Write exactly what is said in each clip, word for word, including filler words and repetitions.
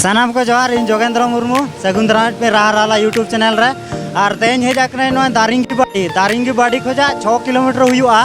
ᱥᱟᱱᱟᱢ ᱠᱚ ᱡᱚᱦᱟᱨ, ᱤᱧ ᱡᱳᱜᱮᱱᱫᱨᱚ ᱢᱩᱨᱢᱩ, ᱥᱟᱹᱜᱩᱱ ᱫᱟᱨᱟᱢ ᱯᱮ ᱨᱟᱦᱟ ᱨᱟᱦᱞᱟ YouTube ᱪᱮᱱᱮᱞ ᱨᱮ᱾ ᱟᱨ ᱛᱮᱦᱮᱧ ᱦᱮᱡ ᱟᱠᱟᱱᱟᱹᱧ ᱱᱚᱣᱟ ᱫᱟᱨᱤᱝᱜᱤ ᱵᱟᱰᱤ, ᱫᱟᱨᱤᱝᱜᱤ ᱵᱟᱰᱤ ᱠᱷᱚᱱᱟᱜ ᱪᱷᱚ ᱠᱤᱞᱳᱢᱤᱴᱟᱨ ᱦᱩᱭᱩᱜᱼᱟ᱾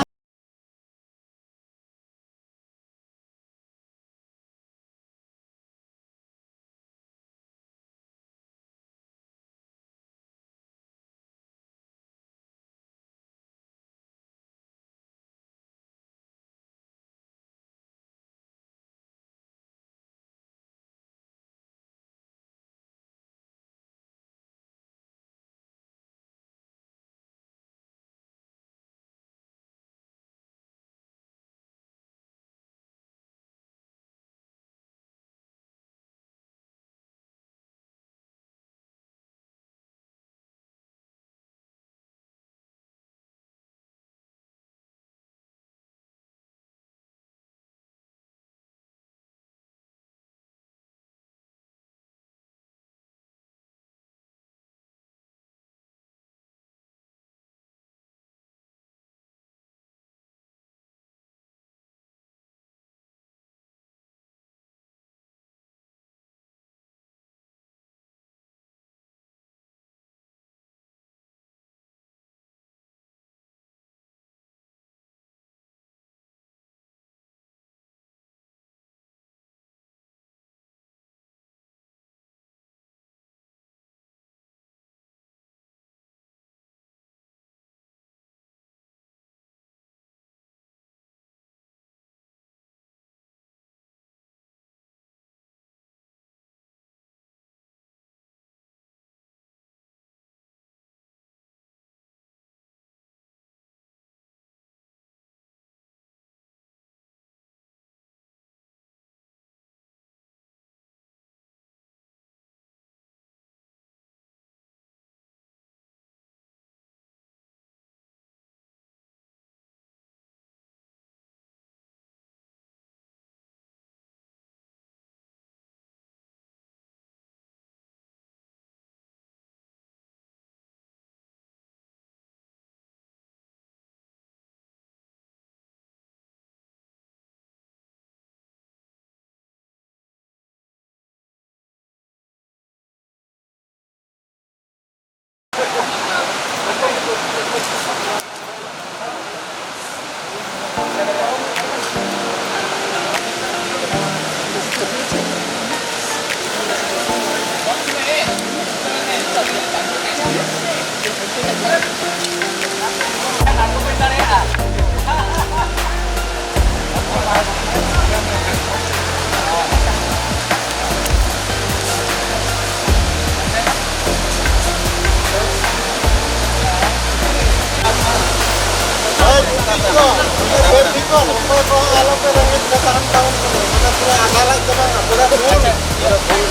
ᱵᱮᱥ ᱴᱷᱤᱠ ᱠᱚ, ᱚᱠᱚᱭ ᱠᱚ ᱟᱞᱚ ᱯᱮ ᱨᱮᱸᱜᱮᱡ ᱯᱮ ᱛᱟᱦᱮᱱ ᱛᱟᱵᱚᱱ ᱠᱟᱱᱟ᱾ ᱢᱟᱱᱮ ᱯᱩᱨᱟᱹ ᱟᱫᱷᱟ ᱞᱟᱡ ᱫᱚ ᱵᱟᱝ, ᱯᱩᱨᱟᱹ ᱯᱷᱩᱞ᱾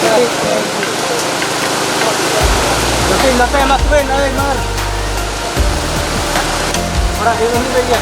ᱦᱳᱭ, ᱦᱳᱭ᱾ ᱜᱟᱛᱮ ᱱᱟᱥᱮ ᱮᱢᱟ ᱛᱚᱵᱮ, ᱱᱚᱜᱼᱚᱭ ᱢᱟᱨ᱾ ᱛᱷᱚᱲᱟ ᱦᱤᱨᱳ ᱦᱤᱨᱳ ᱜᱮᱭᱟ᱾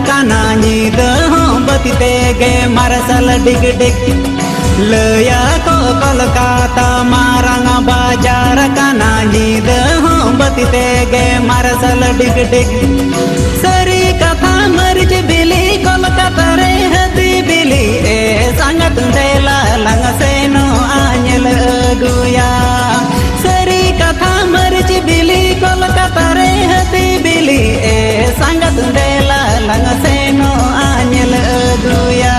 ᱠᱟᱱᱟ ᱧᱤᱫᱟᱹ ᱦᱚᱸ ᱵᱟᱹᱛᱤ ᱛᱮᱜᱮ ᱢᱟᱨᱥᱟᱞ ᱰᱤᱜᱽ ᱰᱤᱜᱽ᱾ ᱞᱟᱹᱭᱟ ᱠᱚ ᱠᱚᱞᱠᱟᱛᱟ ᱢᱟᱨᱟᱝ ᱵᱟᱡᱟᱨ ᱠᱟᱱᱟ, ᱧᱤᱫᱟᱹ ᱦᱚᱸ ᱵᱟᱹᱛᱤ ᱛᱮᱜᱮ ᱢᱟᱨᱥᱟᱞ ᱰᱤᱜᱽ ᱰᱤᱜᱽ᱾ ᱥᱟᱹᱨᱤ ᱠᱟᱛᱷᱟ ᱢᱟᱹᱨᱤᱪ ᱵᱤᱞᱤ ᱠᱚᱞᱠᱟᱛᱟ ᱨᱮ ᱦᱟᱹᱛᱤ ᱵᱤᱞᱤ, ᱮ ᱥᱟᱸᱜᱟᱛ ᱫᱮᱞᱟ ᱞᱟᱝ ᱥᱮᱱᱚᱜᱼᱟ ᱧᱮᱞ ᱟᱹᱜᱩᱭᱟ᱾ ᱥᱟᱹᱨᱤ ᱠᱟᱛᱷᱟ ᱢᱟᱹᱨᱤᱪ ᱵᱤᱞᱤ ᱠᱚᱞᱠᱟᱛᱟ ᱨᱮ ᱦᱟᱹᱛᱤ ᱵᱤᱞᱤ, ᱮ ᱥᱟᱸᱜᱟᱛ ᱫᱮᱞᱟ ᱞᱟᱝ ᱥᱮᱱᱚᱜᱼᱟ ᱧᱮᱞ ᱟᱹᱜᱩᱭᱟ᱾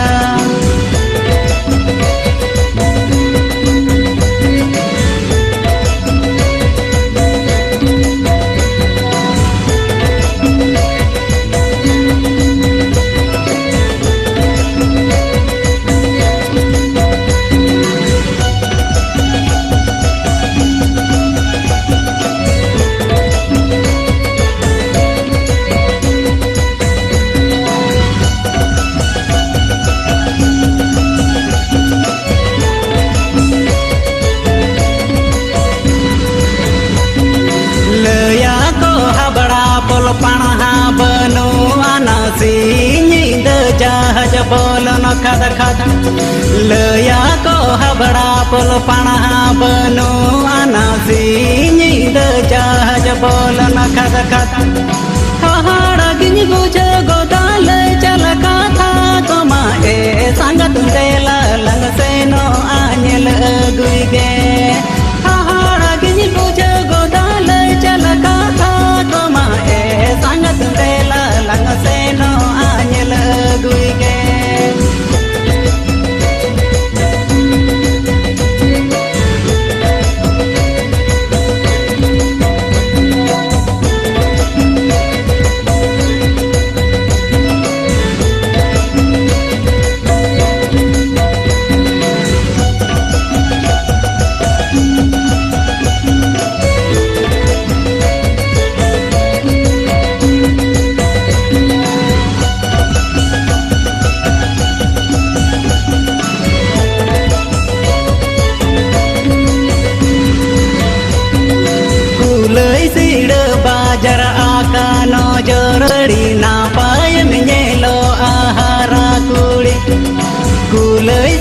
ᱞᱟᱹᱭᱟ ᱠᱚ ᱦᱟᱵᱲᱟ ᱯᱚᱞ ᱯᱟᱲᱦᱟ ᱵᱟᱹᱱᱩᱜ ᱟᱱᱟ, ᱥᱤᱧ ᱧᱤᱫᱟᱹ ᱡᱟᱦᱟᱡᱽ ᱵᱚᱞᱚᱱ ᱠᱷᱟᱫ ᱠᱷᱟᱫ᱾ ᱞᱟᱹᱭᱟ ᱠᱚ ᱦᱟᱵᱲᱟ ᱯᱚᱞ ᱯᱟᱲᱦᱟ ᱵᱟᱹᱱᱩᱜ ᱟᱱᱟ, ᱥᱤᱧ ᱧᱤᱫᱟᱹ ᱡᱟᱦᱟᱡᱽ ᱵᱚᱞᱚᱱ ᱠᱷᱟᱫ ᱠᱷᱟᱫ᱾ ᱦᱟᱦᱟᱲᱟ ᱜᱤᱧ ᱵᱩᱡᱷᱟᱹᱣ ᱜᱚᱫᱟ ᱞᱟᱹᱭ ᱪᱟᱞ ᱠᱟᱛᱷᱟ ᱠᱚᱢᱟ, ᱮ ᱥᱟᱸᱜᱟᱛ ᱫᱮᱞᱟ ᱞᱟᱝ ᱥᱮᱱᱚᱜᱼᱟ ᱧᱮᱞ ᱟᱹᱜᱩᱭ ᱜᱮ᱾ ᱦᱟᱦᱟᱲᱟ ᱜᱤᱧ ᱵᱩᱡᱷᱟᱹᱣ ᱜᱚᱫᱟ ᱞᱟᱹᱭ ᱪᱟᱞ ᱠᱟᱛᱷᱟ ᱠᱚᱢᱟ, ᱮ ᱥᱟᱸᱜᱟᱛ ᱫᱮᱞᱟ ᱞᱟᱝ ᱥᱮᱱᱚᱜᱼᱟ ᱧᱮᱞ ᱟᱹᱜᱩᱭ ᱜᱮ᱾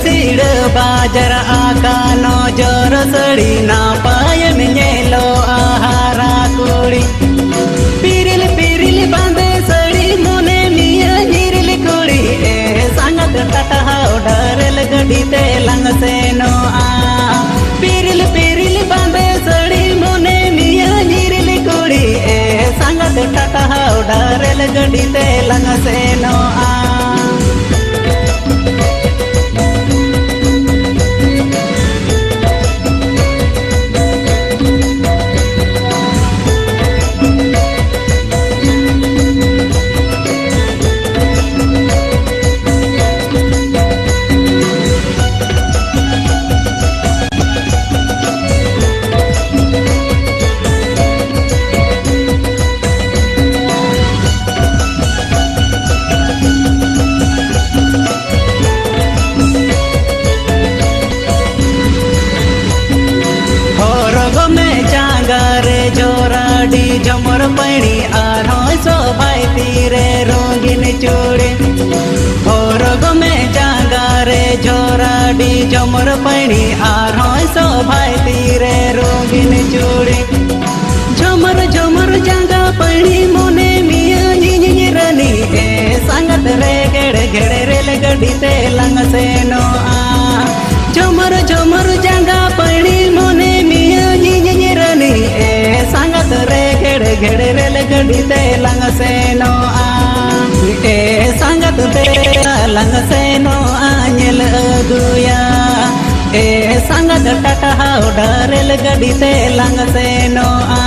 ᱛᱤᱲᱟᱹ ᱵᱟᱡᱟᱨ ᱟᱠᱟ ᱱᱚᱡᱚᱨ ᱥᱟᱹᱲᱤ ᱱᱟᱯᱟᱭᱮᱢ ᱧᱮᱞᱚᱜᱼᱟ ᱦᱟᱨᱟ ᱠᱩᱲᱤ᱾ ᱯᱤᱨᱤᱞ ᱯᱤᱨᱤᱞ ᱵᱟᱸᱫᱮ ᱥᱟᱹᱲᱤ ᱢᱚᱱᱮ ᱢᱤᱭᱟᱹ ᱧᱤᱨᱤᱞ ᱠᱩᱲᱤ᱾ ᱮ ᱥᱟᱸᱜᱟᱛ ᱴᱟᱴᱟ ᱦᱟᱣᱲᱟ ᱨᱮᱞ ᱜᱟᱹᱰᱤ ᱛᱮ ᱞᱟᱝ ᱥᱮᱱᱚᱜᱼᱟ᱾ ᱯᱤᱨᱤᱞ ᱯᱤᱨᱤᱞ ᱵᱟᱸᱫᱮ ᱥᱟᱹᱲᱤ ᱢᱚᱱᱮ ᱢᱤᱭᱟᱹ ᱧᱤᱨᱤᱞ ᱠᱩᱲᱤ᱾ ᱮ ᱥᱟᱸᱜᱟᱛ ᱴᱟᱴᱟ ᱦᱟᱣᱲᱟ ᱨᱮᱞ ᱜᱟᱹᱰᱤ ᱛᱮ ᱞᱟᱝ ᱥᱮᱱᱚᱜᱼᱟ᱾ ᱦᱚᱨᱚᱜ ᱢᱮ ᱡᱟᱸᱜᱟ ᱨᱮ ᱡᱚᱨᱟᱰᱤ ᱡᱷᱚᱢᱚᱨ ᱯᱟᱹᱲᱤ ᱟᱨᱦᱚᱸ ᱥᱚᱵᱷᱟᱭ ᱛᱤᱨᱮ ᱨᱚᱸᱜᱤᱱ ᱪᱩᱲᱤ᱾ ᱦᱚᱨᱚᱜ ᱢᱮ ᱡᱟᱸᱜᱟ ᱨᱮ ᱡᱚᱨᱟᱰᱤ ᱡᱷᱚᱢᱚᱨ ᱯᱟᱹᱲᱤ ᱟᱨᱦᱚᱸ ᱥᱚᱵᱷᱟᱭ ᱛᱤᱨᱮ ᱨᱚᱸᱜᱤᱱ ᱪᱩᱲᱤ᱾ ᱡᱷᱚᱢᱚᱨ ᱡᱷᱚᱢᱚᱨ ᱡᱟᱸᱜᱟ ᱯᱟᱹᱲᱤ ᱢᱚᱱᱮ ᱢᱤᱭᱟᱹ ᱧᱤᱧᱤᱧ ᱨᱟᱹᱱᱤ᱾ ᱮ ᱥᱟᱸᱜᱟᱛ ᱨᱮ ᱜᱮᱲ ᱜᱮᱲ ᱨᱮᱞ ᱜᱟᱹᱰᱤ ᱛᱮ ᱞᱟᱝ ᱥᱮᱱᱚᱜᱼᱟ᱾ ᱡᱷᱚᱢᱚᱨ ᱡᱷᱚᱢᱚᱨ ᱡᱟᱸᱜᱟ ᱯᱟᱹᱲᱤ ᱢᱚᱱᱮ ᱢᱤᱭᱟᱹ ᱧᱤᱧᱤᱧ ᱨᱟᱹᱱᱤ᱾ ᱮ ᱥᱟᱸᱜᱟᱛ ᱨᱮ ᱜᱮᱲ ᱜᱮᱲ ᱨᱮᱞ ᱜᱟᱹᱰᱤ ᱛᱮ ᱞᱟᱝ ᱥᱮᱱᱚᱜᱼᱟ᱾ ᱮ ᱥᱟᱸᱜᱟᱛ ᱫᱮᱞᱟ ᱞᱟᱝ ᱥᱮᱱᱚᱜᱼᱟ ᱧᱮᱞ ᱟᱹᱜᱩᱭᱟ᱾ ᱮ ᱥᱟᱸᱜᱟᱛ ᱴᱟᱴᱟ ᱦᱟᱣᱲᱟ ᱨᱮᱞ ᱜᱟᱹᱰᱤ ᱛᱮ ᱞᱟᱝ ᱥᱮᱱᱚᱜᱼᱟ᱾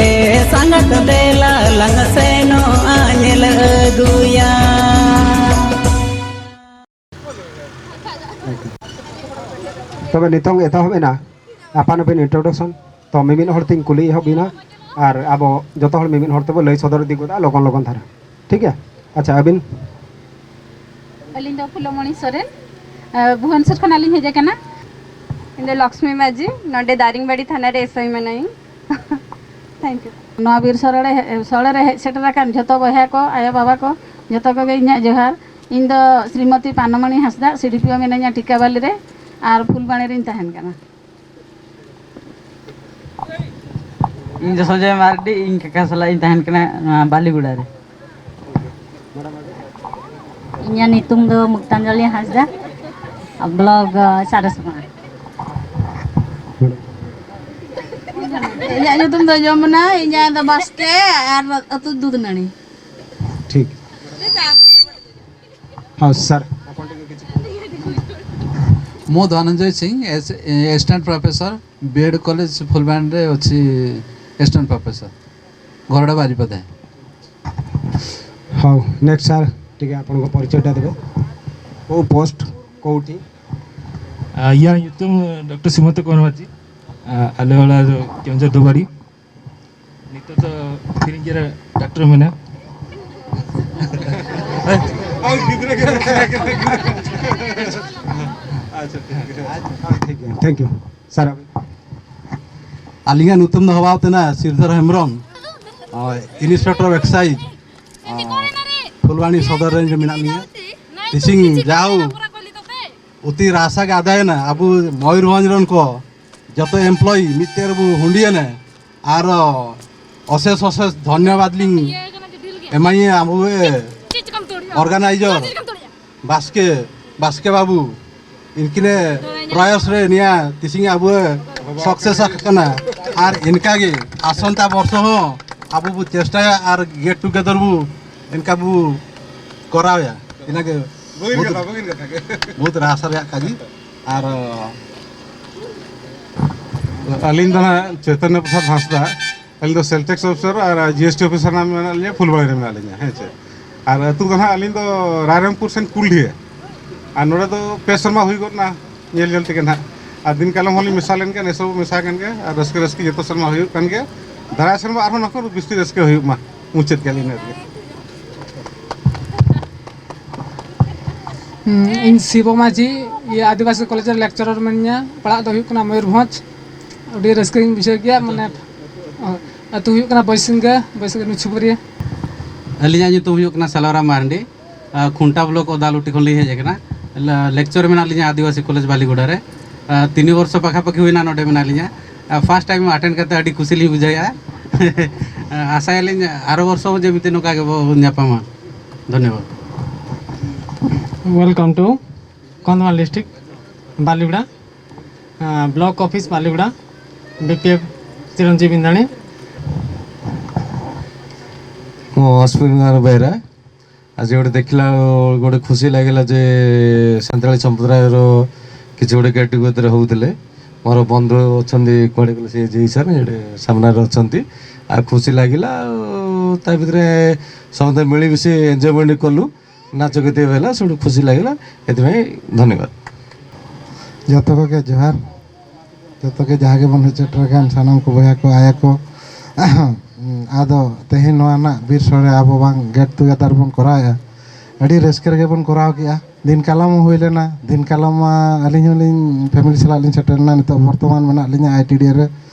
ᱮ ᱥᱟᱸᱜᱟᱛ ᱫᱮᱞᱟ ᱞᱟᱝ ᱥᱮᱱᱚᱜᱼᱟ ᱧᱮᱞ ᱟᱹᱜᱩᱭᱟ᱾ ᱛᱚᱵᱮ ᱱᱤᱛᱚᱝ ᱮᱛᱚᱦᱚᱵ ᱮᱱᱟ ᱟᱯᱟᱱ ᱟᱹᱯᱤᱱ introduction᱾ ᱛᱚ ᱢᱤᱢᱤᱫ ᱦᱚᱲ ᱛᱤᱧ ᱠᱩᱞᱤ ᱮᱦᱚᱵ ᱮᱱᱟ, ᱟᱨ ᱟᱵᱚ ᱡᱚᱛᱚ ᱦᱚᱲ ᱢᱤᱢᱤᱫ ᱦᱚᱲ ᱛᱮᱵᱚ ᱞᱟᱹᱭ ᱥᱚᱫᱚᱨ ᱤᱫᱤ ᱜᱚᱫᱟ ᱞᱚᱜᱚᱱ ᱞᱚᱜᱚᱱ ᱫᱷᱟᱨᱟ᱾ ᱴᱷᱤᱠ ᱜᱮᱭᱟ? ᱟᱪᱪᱷᱟ, ᱟᱹᱵᱤᱱ? ᱟᱹᱞᱤᱧ ᱫᱚ ᱯᱷᱩᱞᱚᱢᱚᱬᱤ ᱥᱚᱨᱮᱱ, ᱟᱨ ᱵᱷᱩᱵᱚᱱᱮᱥᱚᱨ ᱠᱷᱚᱱᱟᱜ ᱞᱤᱧ ᱦᱮᱡ ᱟᱠᱟᱱᱟ᱾ ᱤᱧ ᱫᱚ ᱞᱚᱠᱥᱢᱤ ᱢᱟᱹᱡᱷᱤ, ᱱᱚᱰᱮ ᱫᱟᱨᱤᱝᱵᱟᱲᱤ ᱛᱷᱟᱱᱟ ᱨᱮ SI ᱢᱮᱱᱟᱹᱧ᱾ Thank you᱾ ᱱᱚᱣᱟ ᱵᱤᱨ ᱥᱚᱲᱮ ᱨᱮ, ᱥᱚᱲᱮ ᱨᱮ ᱦᱮᱡ ᱥᱮᱴᱮᱨ ᱟᱠᱟᱱ ᱡᱷᱚᱛᱚ ᱵᱚᱭᱦᱟ ᱠᱚ, ᱟᱭᱳ ᱵᱟᱵᱟ ᱠᱚ, ᱡᱷᱚᱛᱚ ᱠᱚᱜᱮ ᱤᱧᱟᱹᱜ ᱡᱚᱦᱟᱨ᱾ ᱤᱧ ᱫᱚ ᱥᱨᱤᱢᱚᱛᱤ ᱯᱟᱱᱚᱢᱚᱬᱤ ᱦᱟᱸᱥᱫᱟ, ᱥᱤ ᱰᱤ ᱯᱤ ᱳ ᱢᱤᱱᱟᱹᱧᱟ ᱴᱤᱠᱟᱵᱟᱞᱤ ᱨᱮ ᱟᱨ ᱯᱷᱩᱞᱵᱟᱬᱤ ᱨᱤᱧ ᱛᱟᱦᱮᱱ ᱠᱟᱱᱟ᱾ ᱤᱧ ᱫᱚ ᱥᱚᱧᱡᱚᱭ ᱢᱟᱨᱰᱤ, ᱤᱧ ᱠᱟᱠᱟ ᱥᱟᱞᱟᱜ ᱤᱧ ᱛᱟᱦᱮᱱ ᱠᱟᱱᱟ ᱱᱚᱣᱟ ᱵᱟᱞᱤᱜᱩᱲᱟ ᱨᱮ᱾ ᱤᱧᱟᱹᱜ ᱧᱩᱛᱩᱢ ᱫᱚ ᱢᱩᱠᱛᱟᱧᱡᱚᱞᱤ ᱦᱟᱸᱥᱫᱟ, ᱵᱞᱚᱠ, ᱥᱟᱨᱟᱥᱚᱠᱟᱱᱟ᱾ ᱤᱧᱟᱹᱜ ᱧᱩᱛᱩᱢ ᱫᱚ ᱡᱚᱢᱩᱱᱟ, ᱤᱧᱟᱹᱜ ᱫᱚ ᱵᱟᱥᱠᱮ ᱟᱨ ᱟᱹᱛᱩ ᱫᱩᱫᱷᱱᱟᱹᱲᱤ᱾ ᱴᱷᱤᱠ᱾ ᱦᱮᱸ, ᱥᱟᱨ᱾ ମୁଁ ଧନଞ୍ଜୟ ସିଂ, ଏସ୍-, ଏ-, assistant professor, B Ed college ଫୁଲବାଣୀରେ ଅଛି, ଏସିଷ୍ଟାଣ୍ଟ ପ୍ରଫେସର, ଘରଟା ବାରିପଦା। ହଉ, ନେକ୍ସଟ ସାର୍, ଟିକେ ଆପଣଙ୍କ ପରିଚୟଟା ଦେବେ। କୋଉ ପୋଷ୍ଟ, କୋଉଠି? ଆ, ᱤᱧᱟᱹᱜ ᱧᱩᱛᱩᱢ ᱰᱚᱠᱴᱚᱨ ᱥᱤᱢᱚᱱᱛᱚ ᱠᱩᱢᱟᱨ ᱢᱟᱹᱡᱷᱤ, ᱟ, ᱟᱞᱮ ᱚᱲᱟᱜ ᱫᱚ ᱠᱮᱣᱚᱱᱡᱷᱚᱨ ᱫᱷᱩᱵᱟᱲᱤ᱾ ᱱᱤᱛᱚᱜ ᱫᱚ ᱯᱷᱤᱨᱤᱧ ᱡᱮᱨᱟ ᱰᱟᱠᱴᱚᱨ ᱢᱮᱱᱟ᱾ ᱟᱪᱪᱷᱟ, ᱴᱷᱤᱠ ᱜᱮᱭᱟ᱾ ᱴᱷᱤᱠ ᱜᱮᱭᱟ᱾ ᱦᱮᱸ, ᱴᱷᱤᱠ ᱜᱮᱭᱟ᱾ Thank U. ᱥᱟᱨ, ᱟᱹᱵᱤᱱ? ᱟᱹᱞᱤᱧᱟᱜ ᱧᱩᱛᱩᱢ ᱫᱚ ᱦᱚᱵᱟᱣ ᱛᱮᱱᱟ ᱥᱤᱨᱫᱷᱚᱨ ᱦᱮᱢᱵᱨᱚᱢ᱾ ᱦᱳᱭ, ᱤᱱᱥᱯᱮᱠᱴᱚᱨ ᱚᱯᱷ ᱮᱠᱥᱟᱭᱤᱡᱽ᱾ ᱯᱷᱩᱞᱵᱟᱬᱤ ᱥᱚᱫᱚᱨ ᱨᱮᱧᱡᱽ ᱨᱮ ᱢᱮᱱᱟᱜ ᱞᱤᱧᱟ᱾ ᱛᱤᱥᱤᱝ ᱡᱟᱣ ᱚᱛᱤ ᱨᱟᱥᱟ ᱜᱮ ᱟᱫᱟᱭᱮᱱᱟ᱾ ᱟᱵᱚ ᱢᱚᱭᱩᱨᱵᱷᱚᱸᱡᱽ ᱨᱮᱱ ᱠᱚ ᱡᱚᱛᱚ ᱮᱢᱯᱞᱚᱭᱤ ᱢᱤᱫᱴᱮᱱ ᱨᱮᱵᱚ ᱦᱩᱸᱰᱤᱭᱮᱱᱟ᱾ ᱟᱨ ᱚᱥᱮᱥ ᱚᱥᱮᱥ ᱫᱷᱚᱱᱭᱚᱵᱟᱫ ᱞᱤᱧ ᱮᱢᱟᱭᱟ ᱟᱵᱚ ᱚᱨᱜᱟᱱᱟᱭᱡᱚᱨ ᱵᱟᱥᱠᱮ, ᱵᱟᱥᱠᱮ ᱵᱟᱹᱵᱩ᱾ ᱤᱱᱠᱤᱱᱮ ᱯᱨᱚᱭᱟᱥ ᱨᱮ ᱱᱤᱭᱟ ᱛᱤᱥᱤᱝ ᱟᱵᱚ ᱥᱟᱠᱥᱮᱥ ᱟᱠᱟᱱᱟ᱾ ᱟᱨ ᱤᱱᱠᱟᱜᱮ ᱟᱥᱚᱱᱛᱟ ᱵᱚᱨᱥᱚ ᱦᱚᱸ ᱟᱵᱚ ᱵᱚ ᱪᱮᱥᱴᱟᱭᱟ ᱟᱨ ᱜᱮᱴ ᱴᱩᱜᱮᱫᱟᱨ ᱵᱚ ᱤᱱᱠᱟ ᱵᱚ ᱠᱚᱨᱟᱣᱭᱟ᱾ ᱤᱱᱟᱹᱜᱮ ᱵᱩᱜᱤᱱ ᱵᱚᱦᱩᱛ, ᱠᱟᱛᱷᱟ, ᱵᱩᱜᱤᱱ ᱠᱟᱛᱷᱟ ᱜᱮ᱾ ᱵᱚᱦᱩᱛ ᱨᱟᱥᱟ ᱨᱮᱭᱟᱜ ᱠᱟᱡᱤ᱾ ᱟᱨ ᱟᱹᱞᱤᱧ ᱫᱚ ᱱᱟᱦᱟᱜ ᱪᱳᱭᱛᱚᱱᱭᱚ ᱯᱨᱚᱥᱟᱫᱽ ᱦᱟᱸᱥᱫᱟ, ᱟᱹᱞᱤᱧ ᱫᱚ ᱥᱮᱞ ᱴᱮᱠᱥ ᱚᱯᱷᱤᱥᱟᱨ ᱟᱨ ᱡᱤ ᱮᱥ ᱴᱤ ᱚᱯᱷᱤᱥᱟᱨ ᱱᱟᱦᱟᱜ ᱢᱮᱱᱟᱜ ᱞᱤᱧᱟ, ᱯᱷᱩᱞᱵᱟᱲᱤ ᱨᱮ ᱢᱮᱱᱟᱜ ᱞᱤᱧᱟ, ᱦᱮᱸ ᱪᱮ᱾ ᱟᱨ ᱟᱹᱛᱩ ᱫᱚ ᱱᱟᱦᱟᱜ ᱟᱹᱞᱤᱧ ᱫᱚ ᱨᱟᱭᱨᱚᱝᱯᱩᱨ ᱥᱮᱱ ᱠᱩᱞᱰᱤᱦᱟᱹ᱾ ᱟᱨ ᱱᱚᱰᱮ ᱫᱚ ᱯᱮ ᱥᱮᱨᱢᱟ ᱦᱩᱭ ᱜᱚᱫ ᱱᱟ ᱧᱮᱞ ᱧᱮᱞ ᱛᱮᱜᱮ ᱱᱟᱦᱟᱜ᱾ ᱟᱨ ᱫᱤᱱ ᱠᱟᱞᱚᱢ ᱦᱚᱸᱞᱤᱧ ᱢᱮᱥᱟ ᱞᱮᱱ ᱜᱮᱭᱟ, ᱱᱮᱥ ᱦᱚᱸ ᱢᱮᱥᱟ ᱠᱟᱱ ᱜᱮᱭᱟ᱾ ᱟᱨ ᱨᱟᱹᱥᱠᱟᱹ ᱨᱟᱹᱥᱠᱤ ᱡᱚᱛᱚ ᱥᱮᱨᱢᱟ ᱦᱩᱭᱩᱜ ᱠᱟᱱ ᱜᱮᱭᱟ᱾ ᱫᱟᱨᱟᱭ ᱥᱮᱨᱢᱟ ᱟᱨᱦᱚᱸ ᱱᱚᱝᱠᱟ ᱵᱤᱥᱛᱤ ᱨᱟᱹᱥᱠᱟᱹ ᱦᱩᱭᱩᱜ ᱢᱟ᱾ ᱢᱩᱪᱟᱹᱫ ᱠᱮᱫ ᱞᱤᱧ ᱤᱱᱟᱹ ᱨᱮᱜᱮ᱾ ᱦᱩᱸ, ᱤᱧ ᱥᱤᱵᱚ ᱢᱟᱹᱡᱷᱤ, ᱤᱭᱟᱹ, ᱟᱹᱫᱤᱵᱟᱹᱥᱤ ᱠᱚᱞᱮᱡᱽ ᱨᱮ ᱞᱮᱠᱪᱟᱨᱟᱨ ᱢᱮᱱᱟᱹᱧᱟ᱾ ᱯᱟᱲᱦᱟᱜ ᱫᱚ ᱦᱩᱭᱩᱜ ᱠᱟᱱᱟ ᱢᱚᱭᱩᱨᱵᱷᱚᱸᱡᱽ᱾ ᱟᱹᱰᱤ ᱨᱟᱹᱥᱠᱟᱹ ᱜᱤᱧ ᱵᱩᱡᱷᱟᱹᱣ ᱜᱮᱭᱟ, ᱢᱟᱱᱮ, ᱟᱹᱛᱩ ᱦᱩᱭᱩᱜ ᱠᱟᱱᱟ ᱵᱚᱭᱥᱤᱝᱜᱟ, ᱵᱚᱭᱥᱤᱝᱜᱟ ᱱᱩᱪᱷᱩᱵᱟᱹᱨᱤᱭᱟᱹ᱾ ᱟᱹᱞᱤᱧᱟᱜ ᱧᱩᱛᱩᱢ ᱦᱩᱭᱩᱜ ᱠᱟᱱᱟ ᱥᱟᱞᱟᱨᱟᱢ ᱢᱟᱨᱰᱤ᱾ ᱟᱨ ᱠᱷᱩᱱᱴᱟ ᱵᱞᱚᱠ ᱚᱫᱟᱞᱩᱴᱤ ᱠᱷᱚᱱ ᱞᱤᱧ ᱦᱮᱡ ᱟᱠᱟᱱᱟ᱾ ᱞᱮᱠᱪᱚᱨ ᱢᱮᱱᱟᱜ ᱞᱤᱧᱟ ᱟᱹᱫᱤᱵᱟᱹᱥᱤ ᱠᱚᱞᱮᱡᱽ ᱵᱟᱹᱞᱤᱜᱚᱰᱟ ᱨᱮ᱾ ᱟᱨ ᱛᱤᱱ ᱵᱚᱨᱥᱚ ᱯᱟᱠᱷᱟ ᱯᱟᱠᱷᱤ ᱦᱩᱭᱱᱟ ᱱᱚᱰᱮ ᱢᱮᱱᱟᱜ ᱞᱤᱧᱟ᱾ ᱟᱨ ᱯᱷᱟᱥᱴ ᱴᱟᱭᱤᱢ ᱟᱴᱮᱱᱰ ᱠᱟᱛᱮ ᱟᱹᱰᱤ ᱠᱩᱥᱤ ᱞᱤᱧ ᱵᱩᱡᱷᱟᱹᱣᱮᱫᱼᱟ᱾ ᱟᱥᱟᱭᱟᱞᱤᱧ ᱟᱨᱚ ᱵᱚᱨᱥᱚ ᱦᱚᱸ ᱡᱮᱢᱤᱛᱤ ᱱᱚᱝᱠᱟ ᱜᱮᱵᱚᱱ ᱧᱟᱯᱟᱢᱟ᱾ ᱫᱷᱚᱱᱭᱚᱵᱟᱫ᱾ Welcome to Kondhamaul district, ᱵᱟᱞᱤᱜᱩᱲᱟ, block office ᱵᱟᱞᱤᱜᱩᱲᱟ, B P F Chiranjeeb ଇନ୍ଧାଣୀ। ମୁଁ ଅଶ୍ୱିନ କୁମାର ବେହେରା। ଆଜି ଗୋଟେ ଦେଖିଲା ବେଳକୁ ଗୋଟେ ଖୁସି ଲାଗିଲା ଯେ ସାନ୍ତାଳୀ ସମ୍ପ୍ରଦାୟର କିଛି ଗୋଟେ ଗେଟ୍ ଟୁଗେଦର ହଉଥିଲେ। ମୋର ବନ୍ଧୁ ଅଛନ୍ତି, କୁଆଡ଼େ ଗଲେ ସେ ଜି ସାର୍ ଏଇଠି ସାମ୍ନାରେ ଅଛନ୍ତି। ଆଉ ଖୁସି ଲାଗିଲା। ଆଉ ତା ଭିତରେ ସମସ୍ତେ ମିଳିମିଶି ଏନ୍ଜୟମେଣ୍ଟ କଲୁ। ନାଚ ଗୀତ ବି ହେଲା, ସବୁଠୁ ଖୁସି ଲାଗିଲା। ଏଥିପାଇଁ ଧନ୍ୟବାଦ। ᱡᱚᱛᱚ ᱠᱚᱜᱮ ᱡᱚᱦᱟᱨ᱾ ᱡᱚᱛᱚ ᱜᱮ ᱡᱟᱦᱟᱸ ᱜᱮᱵᱚᱱ ᱦᱮᱡ ᱥᱮᱴᱮᱨ ᱟᱠᱟᱱ ᱥᱟᱱᱟᱢ ᱠᱚ ᱵᱚᱭᱦᱟ ᱠᱚ, ᱟᱭᱟ ᱠᱚ᱾ ᱟᱫᱚ ᱛᱮᱦᱮᱧ ᱱᱚᱣᱟ ᱨᱮᱱᱟᱜ ᱵᱤᱨ ᱥᱳᱲᱮ ᱟᱵᱚ ᱵᱟᱝ ᱜᱮᱴ ᱴᱩᱜᱮᱫᱟᱨ ᱵᱚᱱ ᱠᱚᱨᱟᱣᱮᱫᱼᱟ, ᱟᱹᱰᱤ ᱨᱟᱹᱥᱠᱟᱹ ᱨᱮᱜᱮ ᱵᱚᱱ ᱠᱚᱨᱟᱣ ᱠᱮᱜᱼᱟ᱾ ᱫᱤᱱ ᱠᱟᱞᱚᱢ ᱦᱚᱸ ᱦᱩᱭ ᱞᱮᱱᱟ, ᱫᱤᱱ ᱠᱟᱞᱚᱢ ᱢᱟ ᱟᱹᱞᱤᱧ ᱦᱚᱸᱞᱤᱧ ᱯᱷᱮᱢᱤᱞᱤ ᱥᱟᱞᱟᱜ ᱞᱤᱧ ᱥᱮᱴᱮᱨ ᱞᱮᱱᱟ᱾ ᱱᱤᱛᱚᱜ ᱵᱚᱨᱛᱚᱢᱟᱱ ᱢᱮᱱᱟᱜ ᱞᱤᱧᱟ ᱟᱭ ᱴᱤ ᱰᱤ ᱮ ᱨᱮ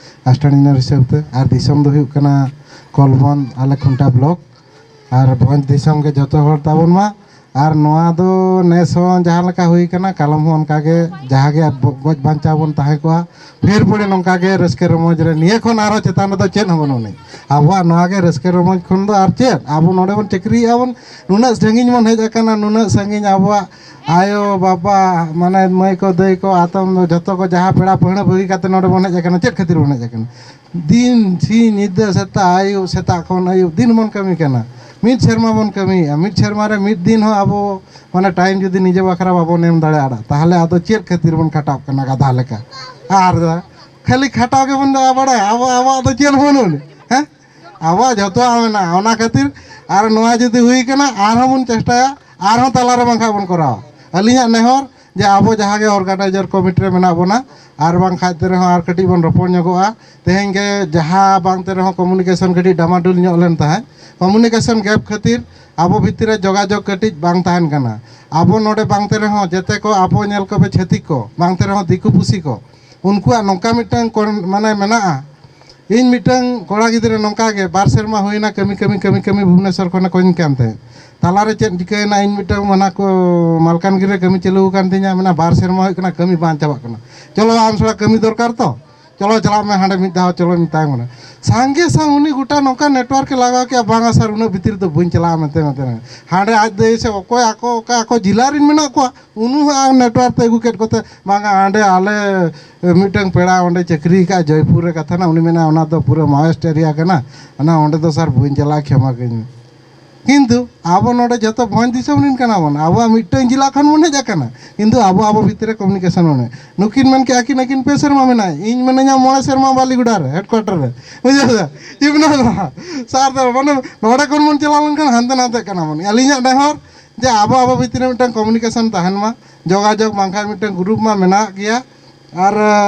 ᱟᱥᱤᱥᱴᱮᱱᱴ ᱤᱧᱡᱤᱱᱤᱭᱟᱨ ᱦᱤᱥᱟᱹᱵ ᱛᱮ᱾ ᱟᱨ ᱫᱤᱥᱚᱢ ᱫᱚ ᱦᱩᱭᱩᱜ ᱠᱟᱱᱟ ᱠᱚᱞᱵᱚᱱ, ᱟᱞᱮ ᱠᱷᱩᱱᱴᱟ ᱵᱞᱚᱠ᱾ ᱟᱨ ᱵᱷᱚᱸᱡᱽ ᱫᱤᱥᱚᱢ ᱜᱮ ᱡᱚᱛᱚ ᱦᱚᱲ ᱛᱟᱵᱚᱱ ᱢᱟ᱾ ᱟᱨ ᱱᱚᱣᱟ ᱫᱚ ᱱᱮᱥ ᱦᱚᱸ ᱡᱟᱦᱟᱸ ᱞᱮᱠᱟ ᱦᱩᱭ ᱠᱟᱱᱟ, ᱠᱟᱞᱚᱢ ᱦᱚᱸ ᱚᱱᱠᱟ ᱜᱮ ᱡᱟᱦᱟᱸ ᱜᱮ ᱟᱵᱚ ᱜᱚᱡ ᱵᱟᱧᱪᱟᱣ ᱵᱚᱱ ᱛᱟᱦᱮᱸ ᱠᱚᱜᱼᱟ᱾ ᱯᱷᱮᱨ ᱯᱚᱨᱮ ᱱᱚᱝᱠᱟ ᱜᱮ ᱨᱟᱹᱥᱠᱟᱹ ᱨᱚᱢᱚᱡᱽ ᱨᱮ ᱱᱤᱭᱟᱹ ᱠᱷᱚᱱ ᱟᱨᱦᱚᱸ ᱪᱮᱛᱟᱱ ᱨᱮᱫᱚ ᱪᱮᱫ ᱦᱚᱸ ᱵᱟᱹᱱᱩᱜ ᱟᱹᱱᱤᱡ᱾ ᱟᱵᱚᱣᱟᱜ ᱱᱚᱣᱟ ᱜᱮ ᱨᱟᱹᱥᱠᱟᱹ ᱨᱚᱢᱚᱡᱽ ᱠᱷᱚᱱ ᱫᱚ ᱟᱨ ᱪᱮᱫ? ᱟᱵᱚ ᱱᱚᱰᱮ ᱵᱚᱱ ᱪᱟᱹᱠᱨᱤᱭᱮᱫᱼᱟ ᱵᱚᱱ, ᱱᱩᱱᱟᱹᱜ ᱥᱟᱺᱜᱤᱧ ᱵᱚᱱ ᱦᱮᱡ ᱟᱠᱟᱱᱟ, ᱱᱩᱱᱟᱹᱜ ᱥᱟᱺᱜᱤᱧ ᱟᱵᱚᱣᱟᱜ ᱟᱭᱳ ᱵᱟᱵᱟ, ᱢᱟᱱᱮ ᱢᱟᱹᱭ ᱠᱚ ᱫᱟᱹᱭ ᱠᱚ ᱟᱛᱚᱢ ᱡᱚᱛᱚ ᱠᱚ ᱡᱟᱦᱟᱸ ᱯᱮᱲᱟ ᱯᱟᱹᱦᱲᱟᱹ ᱵᱟᱹᱜᱤ ᱠᱟᱛᱮ ᱱᱚᱰᱮ ᱵᱚᱱ ᱦᱮᱡ ᱟᱠᱟᱱᱟ, ᱪᱮᱫ ᱠᱷᱟᱹᱛᱤᱨ ᱵᱚᱱ ᱦᱮᱡ ᱟᱠᱟᱱᱟ? ᱫᱤᱱ ᱥᱤᱧ ᱧᱤᱫᱟᱹ ᱥᱮᱛᱟᱜ ᱟᱹᱭᱩᱵ, ᱥᱮᱛᱟᱜ ᱠᱷᱚᱱ ᱟᱹᱭᱩᱵ ᱫᱤᱱ ᱵᱚᱱ ᱠᱟᱹᱢᱤ ᱠᱟᱱᱟ᱾ ᱢᱤᱫ ᱥᱮᱨᱢᱟ ᱵᱚᱱ ᱠᱟᱹᱢᱤᱭᱮᱫᱼᱟ, ᱢᱤᱫ ᱥᱮᱨᱢᱟ ᱨᱮ ᱢᱤᱫ ᱫᱤᱱ ᱦᱚᱸ ᱟᱵᱚ ᱢᱟᱱᱮ ᱴᱟᱭᱤᱢ ᱡᱩᱫᱤ ᱱᱤᱡᱮ ᱵᱟᱠᱷᱨᱟ ᱵᱟᱵᱚᱱ ᱮᱢ ᱫᱟᱲᱮᱭᱟᱜᱼᱟ, ᱛᱟᱦᱚᱞᱮ ᱟᱫᱚ ᱪᱮᱫ ᱠᱷᱟᱹᱛᱤᱨ ᱵᱚᱱ ᱠᱷᱟᱴᱟᱜ ᱠᱟᱱᱟ ᱜᱟᱫᱷᱟ ᱞᱮᱠᱟ? ᱟᱨ ᱠᱷᱟᱹᱞᱤ ᱠᱷᱟᱴᱟᱣ ᱜᱮᱵᱚᱱ ᱵᱟᱲᱟᱭᱟ, ᱟᱵᱚ ᱟᱵᱚᱣᱟᱜ ᱫᱚ ᱪᱮᱫ ᱦᱚᱸ ᱵᱟᱹᱱᱩᱜ ᱟᱹᱱᱤᱡ, ᱦᱮᱸ? ᱟᱵᱚᱣᱟᱜ ᱡᱷᱚᱛᱚᱣᱟᱜ ᱢᱮᱱᱟᱜᱼᱟ᱾ ᱚᱱᱟ ᱠᱷᱟᱹᱛᱤᱨ ᱟᱨ ᱱᱚᱣᱟ ᱡᱩᱫᱤ ᱦᱩᱭ ᱠᱟᱱᱟ, ᱟᱨᱦᱚᱸ ᱵᱚᱱ ᱪᱮᱥᱴᱟᱭᱟ, ᱟᱨᱦᱚᱸ ᱛᱟᱞᱟᱨᱮ ᱵᱟᱝᱠᱷᱟᱡ ᱵᱚᱱ ᱠᱚᱨᱟᱣᱟ᱾ ᱟᱹᱞᱤᱧᱟᱜ ᱱᱮᱦᱚᱨ ᱡᱮ ᱟᱵᱚ ᱡᱟᱦᱟᱸ ᱜᱮ ᱚᱨᱜᱟᱱᱟᱭᱡᱟᱨ ᱠᱚᱢᱤᱴᱤ ᱨᱮ ᱢᱮᱱᱟᱜ ᱵᱚᱱᱟ, ᱟᱨ ᱵᱟᱝᱠᱷᱟᱡ ᱛᱮ ᱨᱮᱦᱚᱸ ᱟᱨ ᱠᱟᱹᱴᱤᱡ ᱵᱚᱱ ᱨᱚᱯᱚᱲ ᱧᱚᱜᱚᱜᱼᱟ᱾ ᱛᱮᱦᱮᱧ ᱜᱮ ᱡᱟᱦᱟᱸ ᱵᱟᱝ ᱛᱮ ᱨᱮᱦᱚᱸ ᱠᱚᱢᱩᱱᱤᱠᱮᱥᱚᱱ ᱠᱟᱹᱴᱤᱡ ᱰᱟᱢᱟᱰᱩᱞ ᱧᱚᱜ ᱞᱮᱱ ᱛᱟᱦᱮᱸᱫ, ᱠᱚᱢᱩᱱᱤᱠᱮᱥᱚᱱ ᱜᱮᱯ ᱠᱷᱟᱹᱛᱤᱨ ᱟᱵᱚ ᱵᱷᱤᱛᱤᱨ ᱨᱮ ᱡᱳᱜᱟᱡᱳᱜᱽ ᱠᱟᱹᱴᱤᱡ ᱵᱟᱝ ᱛᱟᱦᱮᱱ ᱠᱟᱱᱟ᱾ ᱟᱵᱚ ᱱᱚᱰᱮ ᱵᱟᱝ ᱛᱮ ᱨᱮᱦᱚᱸ ᱡᱮᱛᱮ ᱠᱚ ᱟᱵᱚ ᱧᱮᱞ ᱠᱚᱯᱮ ᱪᱷᱟᱹᱛᱤᱠ ᱠᱚ, ᱵᱟᱝ ᱛᱮ ᱨᱮᱦᱚᱸ ᱫᱤᱠᱩ ᱯᱩᱥᱤ ᱠᱚ, ᱩᱱᱠᱩᱣᱟᱜ ᱱᱚᱝᱠᱟ ᱢᱤᱫᱴᱟᱝ ᱠᱚᱨ-, ᱢᱟᱱᱮ ᱢᱮᱱᱟᱜᱼᱟ, ᱤᱧ ᱢᱤᱫᱴᱟᱝ ᱠᱚᱲᱟ ᱜᱤᱫᱽᱨᱟᱹ ᱱᱚᱝᱠᱟ ᱜᱮ ᱵᱟᱨ ᱥᱮᱨᱢᱟ ᱦᱩᱭᱱᱟ, ᱠᱟᱹᱢᱤ ᱠᱟᱹᱢᱤ ᱠᱟᱹᱢᱤ ᱠᱟᱹᱢᱤ ᱵᱷᱩᱵᱽᱱᱮᱥᱚᱨ ᱠᱷᱚᱱᱮ ᱠᱚᱧ ᱠᱟᱱ ᱛᱟᱦᱮᱸᱫ᱾ ᱛᱟᱞᱟᱨᱮ ᱪᱮᱫ ᱪᱤᱠᱟᱹᱭᱮᱱᱟ, ᱤᱧ ᱢᱤᱫᱴᱟᱝ ᱚᱱᱟ ᱠᱚ ᱢᱟᱞᱠᱟᱱᱜᱤᱨᱤ ᱨᱮ ᱠᱟᱹᱢᱤ ᱪᱟᱹᱞᱩ ᱟᱠᱟᱱ ᱛᱤᱧᱟ, ᱢᱮᱱᱟ ᱵᱟᱨ ᱥᱮᱨᱢᱟ ᱦᱩᱭᱩᱜ ᱠᱟᱱᱟ, ᱠᱟᱹᱢᱤ ᱵᱟᱝ ᱪᱟᱵᱟᱜ ᱠᱟᱱᱟ᱾ ᱪᱚᱞᱚ ᱟᱢ ᱥᱟᱞᱟᱜ ᱠᱟᱹᱢᱤ ᱫᱚᱨᱠᱟᱨ ᱛᱚ, ᱪᱚᱞᱚ ᱪᱟᱞᱟᱜ ᱢᱮ ᱦᱟᱸᱰᱮ ᱢᱤᱫ ᱫᱷᱟᱣ, ᱪᱚᱞᱚ ᱢᱮᱛᱟᱭ ᱠᱟᱱᱟ᱾ ᱥᱟᱸᱜᱮ ᱥᱟᱝ ᱩᱱᱤ ᱜᱚᱴᱟ ᱱᱚᱝᱠᱟ ᱱᱮᱴᱣᱟᱨᱠ ᱮ ᱞᱟᱜᱟᱣ ᱠᱮᱜᱼᱟ, ᱵᱟᱝᱟ ᱥᱟᱨ, ᱩᱱᱟᱹᱜ ᱵᱷᱤᱛᱤᱨ ᱫᱚ ᱵᱟᱹᱧ ᱪᱟᱞᱟᱜᱼᱟ ᱢᱮᱱᱛᱮ ᱢᱮᱛᱟᱭ ᱠᱟᱱᱟ᱾ ᱦᱟᱸᱰᱮ ᱟᱡ ᱫᱟᱹᱭ ᱥᱮ ᱚᱠᱚᱭ ᱟᱠᱚ ᱚᱠᱟ ᱟᱠᱚ ᱡᱮᱞᱟ ᱨᱮᱱ ᱢᱮᱱᱟᱜ ᱠᱚᱣᱟ, ᱩᱱᱩ ᱦᱚᱸ ᱟᱨ ᱱᱮᱴᱣᱟᱨᱠ ᱛᱮ ᱟᱹᱜᱩ ᱠᱮᱫ ᱠᱚᱛᱮ, ᱵᱟᱝᱟ ᱦᱟᱸᱰᱮ ᱟᱞᱮ ᱢᱤᱫᱴᱟᱝ ᱯᱮᱲᱟ ᱚᱸᱰᱮ ᱪᱟᱹᱠᱨᱤ ᱟᱠᱟᱫ ᱡᱚᱭᱯᱩᱨ ᱨᱮ ᱠᱟᱛᱷᱟ ᱱᱟ, ᱩᱱᱤ ᱢᱮᱱᱟ ᱚᱱᱟ ᱫᱚ ᱯᱩᱨᱟᱹ ᱢᱟᱣᱮᱥᱴ ᱮᱨᱤᱭᱟ ᱠᱟᱱᱟ, ᱚᱱᱟ ᱚᱸᱰᱮ ᱫᱚ ᱥᱟᱨ ᱵᱟᱹᱧ ᱪᱟᱞᱟᱜᱼᱟ, ᱠᱷᱮᱢᱟ ᱠᱟᱹᱧ ᱢᱮ᱾ ᱠᱤᱱᱛᱩ ᱟᱵᱚ ᱱᱚᱰᱮ ᱡᱚᱛᱚ ᱵᱷᱚᱸᱡᱽ ᱫᱤᱥᱚᱢ ᱨᱮᱱ ᱠᱟᱱᱟ ᱵᱚᱱ, ᱟᱵᱚᱣᱟᱜ ᱢᱤᱫᱴᱟᱝ ᱡᱮᱞᱟ ᱠᱷᱚᱱ ᱵᱚᱱ ᱦᱮᱡ ᱟᱠᱟᱱᱟ, ᱠᱤᱱᱛᱩ ᱟᱵᱚ ᱟᱵᱚ ᱵᱷᱤᱛᱨᱤ ᱨᱮ ᱠᱚᱢᱤᱭᱩᱱᱤᱠᱮᱥᱚᱱ ᱵᱟᱹᱱᱩᱜᱼᱟ᱾ ᱱᱩᱠᱤᱱ ᱢᱮᱱ ᱠᱮᱜᱼᱟ ᱠᱤᱱ ᱟᱹᱠᱤᱱ ᱯᱮ ᱥᱮᱨᱢᱟ ᱢᱮᱱᱟᱭ, ᱤᱧ ᱢᱤᱱᱟᱹᱧᱟ ᱢᱚᱬᱮ ᱥᱮᱨᱢᱟ ᱵᱟᱞᱤᱜᱩᱰᱟ ᱨᱮ ᱦᱮᱰᱠᱩᱣᱟᱴᱟᱨ ᱨᱮ, ᱵᱩᱡᱷᱟᱹᱣ ᱫᱟ? ᱪᱮᱫ ᱢᱮᱱᱟ ᱥᱟᱨ ᱫᱚ ᱢᱟᱱᱮ ᱱᱚᱰᱮ ᱠᱷᱚᱱ ᱵᱚᱱ ᱪᱟᱞᱟᱣ ᱞᱮᱱᱠᱷᱟᱱ ᱦᱟᱱᱛᱮ ᱱᱟᱛᱮᱜ ᱠᱟᱱᱟ ᱵᱚᱱ᱾ ᱟᱹᱞᱤᱧᱟᱜ ᱱᱮᱦᱚᱨ ᱡᱮ ᱟᱵᱚ ᱟᱵᱚ ᱵᱷᱤᱛᱨᱤ ᱨᱮ ᱢᱤᱫᱴᱟᱝ ᱠᱚᱢᱤᱭᱩᱱᱤᱠᱮᱥᱚᱱ ᱛᱟᱦᱮᱱ ᱢᱟ, ᱡᱳᱜᱟᱡᱳᱜᱽ ᱵᱟᱝᱠᱷᱟᱱ ᱢᱤᱫᱴᱟᱝ ᱜᱨᱩᱯ ᱢᱟ ᱢᱮᱱᱟᱜ ᱜᱮᱭᱟ᱾ ᱟᱨ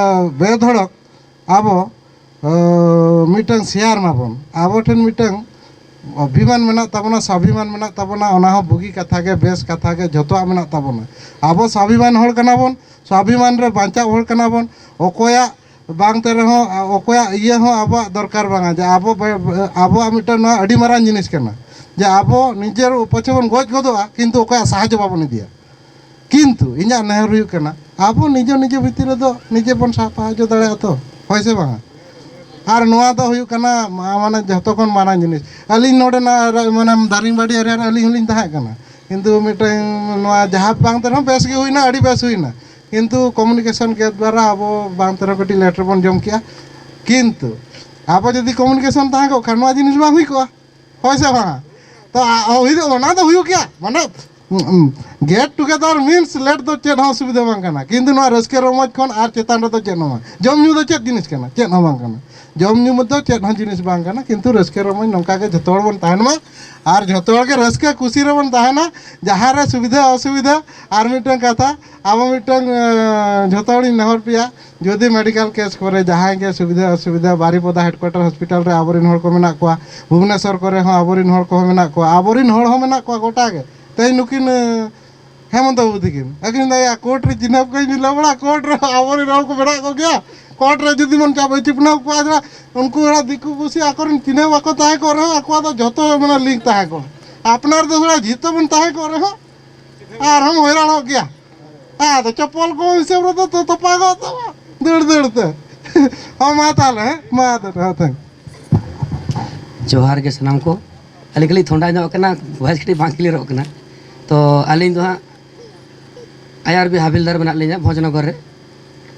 ᱵᱮᱫᱷᱚᱲᱚᱠ ᱟᱵᱚ ᱢᱤᱫᱴᱟᱝ ᱥᱮᱭᱟᱨ ᱢᱟᱵᱚᱱ, ᱟᱵᱚ ᱴᱷᱮᱱ ᱢᱤᱫᱴᱟᱝ ᱚᱵᱷᱤᱢᱟᱱ ᱢᱮᱱᱟᱜ ᱛᱟᱵᱚᱱᱟ, ᱥᱟᱵᱷᱤᱢᱟᱱ ᱢᱮᱱᱟᱜ ᱛᱟᱵᱚᱱᱟ᱾ ᱚᱱᱟ ᱦᱚᱸ ᱵᱩᱜᱤ ᱠᱟᱛᱷᱟ ᱜᱮ, ᱵᱮᱥ ᱠᱟᱛᱷᱟ ᱜᱮ, ᱡᱷᱚᱛᱚᱣᱟᱜ ᱢᱮᱱᱟᱜ ᱛᱟᱵᱚᱱᱟ᱾ ᱟᱵᱚ ᱥᱟᱵᱷᱤᱢᱟᱱ ᱦᱚᱲ ᱠᱟᱱᱟ ᱵᱚᱱ, ᱥᱟᱵᱷᱤᱢᱟᱱ ᱨᱮ ᱵᱟᱧᱪᱟᱣ ᱦᱚᱲ ᱠᱟᱱᱟ ᱵᱚᱱ᱾ ᱚᱠᱚᱭᱟᱜ ᱵᱟᱝ ᱛᱮ ᱨᱮᱦᱚᱸ ᱚᱠᱚᱭᱟᱜ ᱤᱭᱟᱹ ᱦᱚᱸ ᱟᱵᱚᱣᱟᱜ ᱫᱚᱨᱠᱟᱨ ᱵᱟᱝᱟ, ᱡᱮ ᱟᱵᱚ ᱟᱵᱚᱣᱟᱜ ᱢᱤᱫᱴᱟᱝ ᱱᱚᱣᱟ ᱟᱹᱰᱤ ᱢᱟᱨᱟᱝ ᱡᱤᱱᱤᱥ ᱠᱟᱱᱟ, ᱡᱮ ᱟᱵᱚ ᱱᱤᱡᱮᱨ ᱯᱟᱪᱷᱮ ᱵᱚᱱ ᱜᱚᱡ ᱜᱚᱫᱚᱜᱼᱟ, ᱠᱤᱱᱛᱩ ᱚᱠᱚᱭᱟᱜ ᱥᱟᱦᱟᱡᱽᱡᱚ ᱵᱟᱵᱚᱱ ᱤᱫᱤᱭᱟ᱾ ᱠᱤᱱᱛᱩ ᱤᱧᱟᱹᱜ ᱱᱮᱦᱚᱨ ᱦᱩᱭᱩᱜ ᱠᱟᱱᱟ, ᱟᱵᱚ ᱱᱤᱡᱮ ᱱᱤᱡᱮ ᱵᱷᱤᱛᱤᱨ ᱨᱮᱫᱚ ᱱᱤᱡᱮ ᱵᱚᱱ ᱥᱟᱦᱟᱡᱽᱡᱚ ᱫᱟᱲᱮᱭᱟᱜᱼᱟ ᱛᱚ, ᱦᱳᱭ ᱥᱮ ᱵᱟᱝᱟ? ᱟᱨ ᱱᱚᱣᱟ ᱫᱚ ᱦᱩᱭᱩᱜ ᱠᱟᱱᱟ ᱢᱟ-, ᱢᱟᱱᱮ ᱡᱷᱚᱛᱚ ᱠᱷᱚᱱ ᱢᱟᱨᱟᱝ ᱡᱤᱱᱤᱥ᱾ ᱟᱹᱞᱤᱧ ᱱᱚᱰᱮ ᱱᱟ-, ᱨᱟ-, ᱢᱟᱱᱮ ᱫᱟᱨᱤᱝᱵᱟᱲᱤ ᱮᱨᱤᱭᱟ ᱨᱮ ᱟᱹᱞᱤᱧ ᱦᱚᱸᱞᱤᱧ ᱛᱟᱦᱮᱸ ᱠᱟᱱᱟ, ᱠᱤᱱᱛᱩ ᱢᱤᱫᱴᱟᱝ ᱱᱚᱣᱟ ᱡᱟᱦᱟᱸ ᱵᱟᱝ ᱛᱮ ᱨᱮᱦᱚᱸ ᱵᱮᱥ ᱜᱮ ᱦᱩᱭᱱᱟ, ᱟᱹᱰᱤ ᱵᱮᱥ ᱦᱩᱭᱱᱟ᱾ ᱠᱤᱱᱛᱩ ᱠᱚᱢᱤᱭᱩᱱᱤᱠᱮᱥᱚᱱ ᱜᱮᱯ ᱫᱣᱟᱨᱟ ᱟᱵᱚ ᱵᱟᱝ ᱛᱮ ᱨᱮᱦᱚᱸ ᱠᱟᱹᱴᱤᱡ ᱞᱮᱴ ᱨᱮᱵᱚᱱ ᱡᱚᱢ ᱠᱮᱜᱼᱟ᱾ ᱠᱤᱱᱛᱩ ᱟᱵᱚ ᱡᱩᱫᱤ ᱠᱚᱢᱤᱭᱩᱱᱤᱠᱮᱥᱚᱱ ᱛᱟᱦᱮᱸ ᱠᱚᱜ ᱠᱷᱟᱱ ᱱᱚᱣᱟ ᱡᱤᱱᱤᱥ ᱵᱟᱝ ᱦᱩᱭ ᱠᱚᱜᱼᱟ᱾ ᱦᱳᱭ ᱥᱮ ᱵᱟᱝ? ᱛᱚ, ᱟ-, ᱦᱩᱭ ᱫᱚ, ᱚᱱᱟ ᱫᱚ ᱦᱩᱭᱩᱜ ᱜᱮᱭᱟ᱾ ᱢᱟᱱᱮ, ᱩᱸ, ᱩᱸ, get together means late ᱫᱚ ᱪᱮᱫ ᱦᱚᱸ ᱚᱥᱩᱵᱤᱫᱷᱟ ᱵᱟᱝ ᱠᱟᱱᱟ᱾ ᱠᱤᱱᱛᱩ ᱱᱚᱣᱟ ᱨᱟᱹᱥᱠᱟᱹ ᱨᱚᱢᱚᱡᱽ ᱠᱷᱚᱱ ᱟᱨ ᱪᱮᱛᱟᱱ ᱨᱮᱫᱚ ᱪᱮᱫ ᱦᱚᱸ ᱵᱟᱝ᱾ ᱡᱚᱢ ᱧᱩ ᱫᱚ ᱪᱮᱫ ᱡᱤᱱᱤᱥ ᱠᱟᱱᱟ? ᱪᱮᱫ ᱦᱚᱸ ᱵᱟᱝ ᱠᱟᱱᱟ᱾ ᱡᱚᱢ ᱧᱩ ᱫᱚ ᱪᱮᱫ ᱦᱚᱸ ᱡᱤᱱᱤᱥ ᱵᱟᱝ ᱠᱟᱱᱟ᱾ ᱠᱤᱱᱛᱩ ᱨᱟᱹᱥᱠᱟᱹ ᱨᱚᱢᱚᱡᱽ ᱱᱚᱝᱠᱟ ᱜᱮ ᱡᱷᱚᱛᱚ ᱦᱚᱲ ᱵᱚᱱ ᱛᱟᱦᱮᱱ ᱢᱟ᱾ ᱟᱨ ᱡᱷᱚᱛᱚ ᱦᱚᱲ ᱜᱮ ᱨᱟᱹᱥᱠᱟᱹ ᱠᱩᱥᱤ ᱨᱮᱵᱚᱱ ᱛᱟᱦᱮᱱᱟ᱾ ᱡᱟᱦᱟᱸ ᱨᱮ ᱥᱩᱵᱤᱫᱷᱟ ᱚᱥᱩᱵᱤᱫᱷᱟ, ᱟᱨ ᱢᱤᱫᱴᱟᱝ ᱠᱟᱛᱷᱟ, ᱟᱵᱚ ᱢᱤᱫᱴᱟᱝ, ᱮᱸ, ᱡᱷᱚᱛᱚ ᱦᱚᱲᱤᱧ ᱱᱮᱦᱚᱨ ᱯᱮᱭᱟ, ᱡᱩᱫᱤ ᱢᱮᱰᱤᱠᱟᱞ ᱠᱮᱥ ᱠᱚᱨᱮ ᱡᱟᱦᱟᱸᱭ ᱜᱮ ᱥᱩᱵᱤᱫᱷᱟ ᱚᱥᱩᱵᱤᱫᱷᱟ, ᱵᱟᱨᱤᱯᱚᱫᱟ ᱦᱮᱰᱠᱩᱣᱟᱴᱟᱨ ᱦᱚᱥᱯᱤᱴᱟᱞ ᱨᱮ ᱟᱵᱚᱨᱮᱱ ᱦᱚᱲ ᱠᱚ ᱢᱮᱱᱟᱜ ᱠᱚᱣᱟ, ᱵᱷᱩᱵᱽᱱᱮᱥᱚᱨ ᱠᱚᱨᱮ ᱦᱚᱸ ᱟᱵᱚᱨᱮᱱ ᱦᱚᱲ ᱠᱚᱦᱚᱸ ᱢᱮᱱᱟᱜ ᱠᱚᱣᱟ, ᱟᱵᱚᱨᱮᱱ ᱦᱚᱲ ᱦᱚᱸ ᱢᱮᱱᱟᱜ ᱠᱚᱣᱟ ᱜᱚᱴᱟ ᱜᱮ᱾ ᱛᱮᱦᱮᱧ ᱱᱩᱠᱤᱱ, ᱮᱸ, ᱦᱮᱢᱚᱱᱛᱚ ᱵᱟᱵᱩ ᱛᱟᱹᱠᱤᱱ, ᱟᱹᱠᱤᱱ ᱫᱚ ᱭᱟ ᱠᱳᱨᱴ ᱨᱮ ᱪᱤᱱᱦᱟᱹᱯ ᱠᱚ ᱧᱮᱞ ᱵᱟᱲᱟ, ᱠᱳᱨᱴ ᱨᱮ ᱟᱵᱚᱨᱮᱱ ᱦᱚᱲ ᱠᱚ ᱢᱮᱱᱟᱜ ᱠᱚᱜᱮᱭᱟ᱾ ᱠᱳᱨᱴ ᱨᱮ ᱡᱩᱫᱤ ᱵᱚᱱ ᱪᱟᱯ ᱪᱤᱯᱱᱟᱹᱣ ᱠᱚᱣᱟ, ᱡᱟᱦᱟᱸ ᱩᱱᱠᱩ ᱚᱲᱟᱜ ᱫᱤᱠᱩ ᱯᱩᱥᱤ ᱟᱠᱚᱨᱮᱱ ᱪᱤᱱᱦᱟᱹ ᱵᱟᱠᱚ ᱛᱟᱦᱮᱸ ᱠᱚᱜ ᱨᱮᱦᱚᱸ, ᱟᱠᱚᱣᱟᱜ ᱫᱚ ᱡᱷᱚᱛᱚ ᱢᱟᱱᱮ ᱞᱤᱝᱠ ᱛᱟᱦᱮᱸ ᱠᱚᱜᱼᱟ᱾ ᱟᱯᱱᱟᱨ ᱫᱚ ᱛᱷᱚᱲᱟ ᱡᱷᱤᱛᱟᱹ ᱵᱚᱱ ᱛᱟᱦᱮᱸ ᱠᱚᱜ ᱨᱮᱦᱚᱸ, ᱟᱨᱦᱚᱸ ᱦᱚᱭᱨᱟᱱᱚᱜ ᱜᱮᱭᱟ᱾ ᱟᱫᱚ ᱪᱚᱯᱚᱞ ᱠᱚ ᱦᱤᱥᱟᱹᱵ ᱨᱮᱫᱚ ᱛᱚ ᱛᱚᱯᱟᱜᱚᱜ ᱛᱟᱢᱟ ᱫᱟᱹᱲ ᱫᱟᱹᱲ ᱛᱮ᱾ ᱦᱚᱸ, ᱢᱟ ᱛᱟᱦᱞᱮ, ᱦᱮᱸ, ᱢᱟ ᱛᱟᱦᱞᱮ, ᱦᱮᱸ, ᱛᱟᱦᱞᱮ᱾ ᱡᱚᱦᱟᱨ ᱜᱮ ᱥᱟᱱᱟᱢ ᱠᱚ᱾ ᱟᱹᱞᱤᱧ ᱠᱟᱹᱴᱤᱡ ᱛᱷᱚᱱᱰᱟ ᱧᱚᱜ ᱠᱟᱱᱟ, ᱵᱷᱚᱭᱮᱥ ᱠᱟᱹᱴᱤᱡ ᱵᱟᱝ ᱠᱞᱤᱭᱟᱨᱚᱜ ᱠᱟᱱᱟ᱾ ᱛᱚ ᱟᱹᱞᱤᱧ ᱫᱚ ᱦᱟᱸᱜ ᱟᱭᱟᱨᱵᱤ ᱦᱟᱵᱤᱞᱫᱟᱨ ᱢᱮᱱᱟᱜ ᱞᱤᱧᱟ ᱵᱷᱚᱸᱡᱽᱱᱚᱜᱚᱨ ᱨᱮ,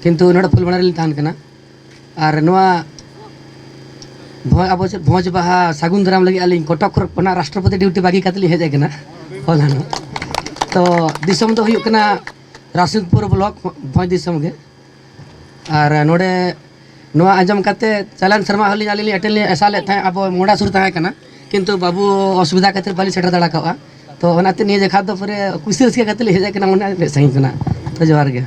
ᱠᱤᱱᱛᱩ ᱱᱚᱰᱮ ᱯᱷᱩᱞᱵᱟᱲᱟ ᱨᱮᱞᱤᱧ ᱛᱟᱦᱮᱱ ᱠᱟᱱᱟ᱾ ᱟᱨ ᱱᱚᱣᱟ ᱵᱷᱚ-, ᱟᱵᱚ ᱪᱮᱫ ᱵᱷᱚᱸᱡᱽ ᱵᱟᱦᱟ ᱥᱟᱹᱜᱩᱱ ᱫᱟᱨᱟᱢ ᱞᱟᱹᱜᱤᱫ ᱟᱹᱞᱤᱧ ᱠᱚᱴᱚᱠ ᱠᱷᱚᱱᱟᱜ ᱨᱟᱥᱴᱨᱚᱯᱚᱛᱤ ᱰᱤᱭᱩᱴᱤ ᱵᱟᱹᱜᱤ ᱠᱟᱛᱮ ᱞᱤᱧ ᱦᱮᱡ ᱟᱠᱟᱱᱟ ᱦᱚᱞᱟᱱᱚᱜ᱾ ᱛᱚ ᱫᱤᱥᱚᱢ ᱫᱚ ᱦᱩᱭᱩᱜ ᱠᱟᱱᱟ ᱨᱟᱥᱤᱫᱯᱩᱨ ᱵᱞᱚᱠ, ᱵᱷᱚᱸᱡᱽ ᱫᱤᱥᱚᱢ ᱜᱮ᱾ ᱟᱨ ᱱᱚᱰᱮ ᱱᱚᱣᱟ ᱟᱸᱡᱚᱢ ᱠᱟᱛᱮ ᱪᱟᱞᱟᱣᱮᱱ ᱥᱮᱨᱢᱟ ᱦᱚᱸᱞᱤᱧ, ᱟᱹᱞᱤᱧ ᱞᱤᱧ ᱮᱴᱮᱱ ᱞᱤᱧ ᱮᱥᱟ ᱞᱮᱫ ᱛᱟᱦᱮᱸᱫ, ᱟᱵᱚ ᱢᱚᱦᱰᱟ ᱥᱩᱨ ᱛᱟᱦᱮᱸ ᱠᱟᱱᱟ, ᱠᱤᱱᱛᱩ ᱵᱟᱹᱵᱩ ᱚᱥᱩᱵᱤᱫᱷᱟ ᱠᱷᱟᱹᱛᱤᱨ ᱵᱟᱹᱞᱤᱧ ᱥᱮᱴᱮᱨ ᱫᱟᱲᱮ ᱠᱟᱣᱟ᱾ ᱛᱚ ᱚᱱᱟᱛᱮ ᱱᱤᱭᱟᱹ ᱡᱮᱠᱷᱟ ᱫᱚ ᱯᱩᱨᱟᱹ ᱠᱩᱥᱤ ᱨᱟᱹᱥᱠᱟᱹ ᱠᱟᱛᱮ ᱞᱤᱧ ᱦᱮᱡ ᱟᱠᱟᱱᱟ, ᱢᱚᱱᱮ ᱢᱤᱫ ᱥᱟᱺᱜᱤᱧ ᱠᱷᱚᱱᱟᱜ᱾ ᱛᱚ ᱡᱚᱦᱟᱨ ᱜᱮ᱾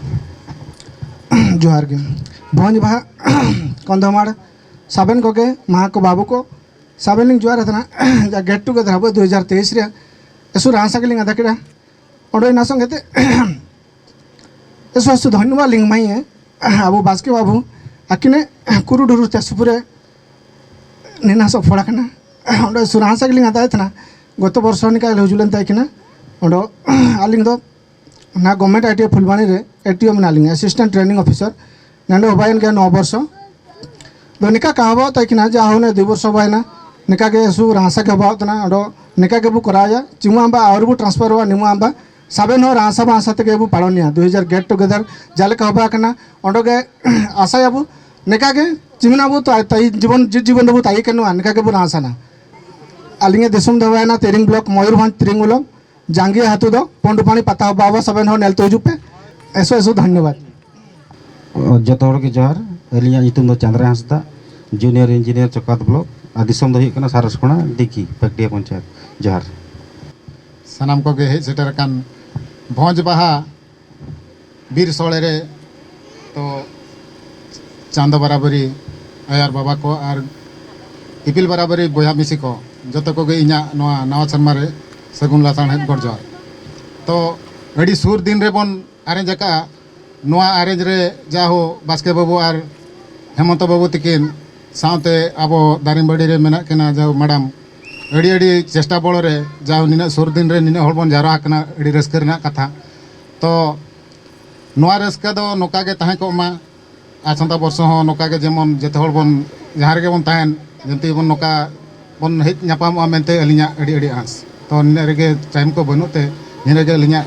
ᱡᱚᱦᱟᱨ ᱜᱮ᱾ ᱵᱷᱚᱸᱡᱽ ᱵᱟᱦᱟ ᱠᱚᱱᱫᱷᱚᱢᱟᱲ ᱥᱟᱵᱮᱱ ᱠᱚᱜᱮ, ᱢᱟ ᱠᱚ ᱵᱟᱹᱵᱩ ᱠᱚ, ᱥᱟᱵᱮᱱ ᱞᱤᱧ ᱡᱚᱦᱟᱨ ᱟᱛᱟᱱᱟ᱾ ᱡᱟ ᱜᱮᱴ ᱴᱩᱜᱮᱫᱟᱨ ᱟᱵᱚ ᱫᱩ ᱦᱟᱡᱟᱨ ᱛᱮᱭᱤᱥ ᱨᱮ ᱮᱥᱩ ᱨᱟᱦᱟᱥᱟ ᱜᱮᱞᱤᱧ ᱟᱫᱟ ᱠᱮᱫᱟ᱾ ᱚᱸᱰᱮ ᱚᱱᱟ ᱥᱚᱸᱜᱮ ᱛᱮ ᱮᱥᱩ ᱮᱥᱩ ᱫᱷᱚᱱᱭᱚᱵᱟᱫ ᱞᱤᱧ ᱮᱢᱟᱭᱟ ᱟᱵᱚ ᱵᱟᱥᱠᱮ ᱵᱟᱹᱵᱩ, ᱟᱹᱠᱤᱱᱮ ᱠᱩᱨᱩᱰᱩᱨᱩ ᱛᱮ ᱥᱩᱯᱩᱨᱮ ᱱᱮᱱᱟ ᱥᱚᱜ ᱯᱷᱚᱲᱟ ᱠᱟᱱᱟ᱾ ᱚᱸᱰᱮ ᱮᱥᱩ ᱨᱟᱦᱟᱥᱟ ᱜᱮᱞᱤᱧ ᱟᱫᱟᱭ ᱛᱟᱦᱮᱱᱟ᱾ ᱜᱚᱛᱚ ᱵᱚᱨᱥᱚ ᱱᱤᱠᱟ ᱦᱩᱭ ᱞᱮᱱ ᱛᱟᱭ ᱠᱤᱱᱟ᱾ ᱚᱸᱰᱮ ᱟᱹᱞᱤᱧ ᱫᱚ ᱚᱱᱟ ᱜᱚᱵᱷᱢᱮᱱᱴ ᱟᱭ ᱴᱤ ᱟᱭ ᱯᱷᱩᱞᱵᱟᱱᱤ ᱨᱮ ᱮ ᱴᱤ ᱳ ᱢᱮᱱᱟᱜ ᱞᱤᱧᱟ, ᱮᱥᱤᱥᱴᱮᱱᱴ ᱴᱨᱮᱱᱤᱝ ᱚᱯᱷᱤᱥᱟᱨ᱾ ᱱᱚᱰᱮ ᱦᱚᱵᱟᱭᱮᱱ ᱜᱮᱭᱟ ᱱᱚ ᱵᱚᱨᱥᱚ᱾ ᱫᱚ ᱱᱤᱠᱟ ᱠᱟᱦᱟᱵᱟᱣ ᱛᱟᱭ ᱠᱤᱱᱟ, ᱡᱟ ᱦᱚᱱᱮ ᱫᱩᱭ ᱵᱚᱨᱥᱚ ᱦᱚᱵᱟᱭᱮᱱᱟ, ᱱᱤᱠᱟ ᱜᱮ ᱥᱩ ᱨᱟᱦᱟᱥᱟ ᱜᱮ ᱦᱚᱵᱟᱣ ᱛᱟᱱᱟ᱾ ᱚᱸᱰᱮ ᱱᱤᱠᱟ ᱜᱮᱵᱚ ᱠᱚᱨᱟᱣ ᱭᱟ, ᱪᱤᱢᱩ ᱟᱢᱵᱟ ᱟᱣᱨᱤ ᱵᱚ ᱴᱨᱟᱱᱥᱯᱷᱟᱨᱚᱜᱼᱟ, ᱱᱤᱢᱩ ᱟᱢᱵᱟ ᱥᱟᱵᱮᱱ ᱦᱚᱸ ᱨᱟᱦᱟᱥᱟ ᱵᱟᱦᱟᱥᱟ ᱛᱮᱜᱮ ᱵᱚ ᱯᱟᱲᱚᱱ ᱭᱟ᱾ ᱫᱩᱭ ᱦᱟᱡᱟᱨ ᱜᱮᱴ ᱴᱩᱜᱮᱫᱟᱨ ᱡᱟ ᱞᱮᱠᱟ ᱦᱚᱵᱟ ᱠᱟᱱᱟ, ᱚᱸᱰᱮ ᱜᱮ ᱟᱥᱟᱭᱟᱵᱚ ᱱᱤᱠᱟ ᱜᱮ ᱪᱤᱢᱱᱟ ᱵᱚ ᱛᱟᱭ, ᱛᱟᱭ ᱡᱤᱵᱚᱱ, ᱡᱤ ᱡᱤᱵᱚᱱ ᱫᱚᱵᱚ ᱛᱟᱭ ᱠᱟᱱᱟ, ᱱᱤᱠᱟ ᱜᱮᱵᱚ ᱨᱟᱦᱟᱥᱟᱱᱟ᱾ ᱟᱹᱞᱤᱧᱟᱜ ᱫᱤᱥᱚᱢ ᱫᱚ ᱦᱩᱭᱱᱟ ᱛᱮᱨᱤᱝ ᱵᱞᱚᱠ, ᱢᱚᱭᱩᱨᱵᱷᱚᱸᱡᱽ ᱛᱮᱨᱤᱝ ᱵᱞᱚᱠ᱾ ᱡᱟᱸᱜᱮ ᱟᱹᱛᱩ ᱫᱚ ᱯᱚᱱᱰᱩᱯᱟᱱᱤ ᱯᱟᱛᱟ ᱦᱚᱵᱟ ᱥᱟᱵᱮᱱ ᱦᱚᱸ ᱱᱮᱞ ᱛᱮ ᱦᱤᱡᱩᱜ ᱯᱮ᱾ ᱮᱥᱚ ᱮᱥᱚ ᱫᱷᱚᱱᱭᱚᱵᱟᱫ᱾ ᱡᱚᱛᱚ ᱦᱚᱲ ᱜᱮ ᱡᱚᱦᱟᱨ᱾ ᱟᱹᱞᱤᱧᱟᱜ ᱧᱩᱛᱩᱢ ᱫᱚ ᱪᱟᱸᱫᱽᱨᱟ ᱦᱟᱸᱥᱫᱟ, ᱡᱩᱱᱤᱭᱚᱨ ᱤᱧᱡᱤᱱᱤᱭᱟᱨ ᱪᱚᱠᱟᱛ ᱵᱞᱚᱠ, ᱟᱨ ᱫᱤᱥᱚᱢ ᱫᱚ ᱦᱩᱭᱩᱜ ᱠᱟᱱᱟ ᱥᱟᱨᱚᱥᱠᱷᱚᱬᱟ ᱰᱤᱠᱤ ᱯᱟᱠᱰᱤᱭᱟ ᱯᱚᱧᱪᱟᱭᱮᱛ᱾ ᱡᱚᱦᱟᱨ᱾ ᱥᱟᱱᱟᱢ ᱠᱚᱜᱮ ᱦᱮᱡ ᱥᱮᱴᱮᱨ ᱟᱠᱟᱱ ᱵᱷᱚᱸᱡᱽ ᱵᱟᱦᱟ ᱵᱤᱨ ᱥᱳᱲᱮ ᱨᱮ ᱛᱚ ᱪᱟᱸᱫᱚ ᱵᱟᱨᱟᱵᱟᱹᱨᱤ ᱟᱭᱟᱨ ᱵᱟᱵᱟ ᱠᱚ ᱟᱨ ᱤᱯᱤᱞ ᱵᱟᱨᱟᱵᱟᱹᱨᱤ ᱵᱚᱭᱦᱟ ᱢᱤᱥᱤ ᱠᱚ, ᱡᱚᱛᱚ ᱠᱚᱜᱮ ᱤᱧᱟᱹᱜ ᱱᱚᱣᱟ ᱱᱟᱣᱟ ᱥᱮᱨᱢᱟ ᱨᱮ ᱥᱟᱹᱜᱩᱱ ᱞᱟᱥᱟᱲᱦᱮᱫ ᱜᱚᱰ ᱡᱚᱦᱟᱨ᱾ ᱛᱚ ᱟᱹᱰᱤ ᱥᱩᱨ ᱫᱤᱱ ᱨᱮᱵᱚᱱ ᱟᱨᱮᱸᱡᱽ ᱟᱠᱟᱫᱼᱟ᱾ ᱱᱚᱣᱟ ᱟᱨᱮᱸᱡᱽ ᱨᱮ ᱡᱟᱦᱳ ᱵᱟᱥᱠᱮ ᱵᱟᱹᱵᱩ ᱟᱨ ᱦᱮᱢᱚᱱᱛᱚ ᱵᱟᱹᱵᱩ ᱛᱤᱠᱤᱱ ᱥᱟᱶᱛᱮ ᱟᱵᱚ ᱫᱟᱨᱤᱢᱵᱟᱹᱲᱤ ᱨᱮ ᱢᱮᱱᱟᱜ ᱠᱤᱱᱟ ᱡᱟᱦᱟᱸ ᱢᱮᱰᱟᱢ, ᱟᱹᱰᱤ ᱟᱹᱰᱤ ᱪᱮᱥᱴᱟ ᱵᱚᱲᱚ ᱨᱮ ᱡᱟᱦᱟᱸ ᱱᱤᱱᱟᱹᱜ ᱥᱩᱨ ᱫᱤᱱ ᱨᱮ ᱱᱤᱱᱟᱹᱜ ᱦᱚᱲ ᱵᱚᱱ ᱡᱟᱣᱨᱟ ᱟᱠᱟᱱᱟ, ᱟᱹᱰᱤ ᱨᱟᱹᱥᱠᱟᱹ ᱨᱮᱱᱟᱜ ᱠᱟᱛᱷᱟ᱾ ᱛᱚ ᱱᱚᱣᱟ ᱨᱟᱹᱥᱠᱟᱹ ᱫᱚ ᱱᱚᱝᱠᱟ ᱜᱮ ᱛᱟᱦᱮᱸ ᱠᱚᱜ ᱢᱟ᱾ ᱟᱥᱟᱱᱛᱟ ᱵᱚᱨᱥᱚ ᱦᱚᱸ ᱱᱚᱝᱠᱟ ᱜᱮ ᱡᱮᱢᱚᱱ ᱡᱚᱛᱚ ᱦᱚᱲ ᱵᱚᱱ ᱡᱟᱦᱟᱸ ᱨᱮᱜᱮ ᱵᱚᱱ ᱛᱟᱦᱮᱱ, ᱡᱮᱢᱛᱤ ᱵᱚᱱ ᱱᱚᱝᱠᱟ ᱵᱚᱱ ᱦᱮᱡ ᱧᱟᱯᱟᱢᱚᱜᱼᱟ ᱢᱮᱱᱛᱮ ᱟᱹᱞᱤᱧᱟᱜ ᱟᱹᱰᱤ ᱟᱹᱰᱤ ᱟᱸᱥ᱾ ᱛᱚ ᱱᱤᱱᱟᱹᱜ ᱨᱮᱜᱮ ᱴᱟᱭᱤᱢ ᱠᱚ ᱵᱟᱹᱱᱩᱜ ᱛᱮ ᱱᱤᱱᱟᱹᱜ ᱜᱮ ᱟᱹᱞᱤᱧᱟᱜ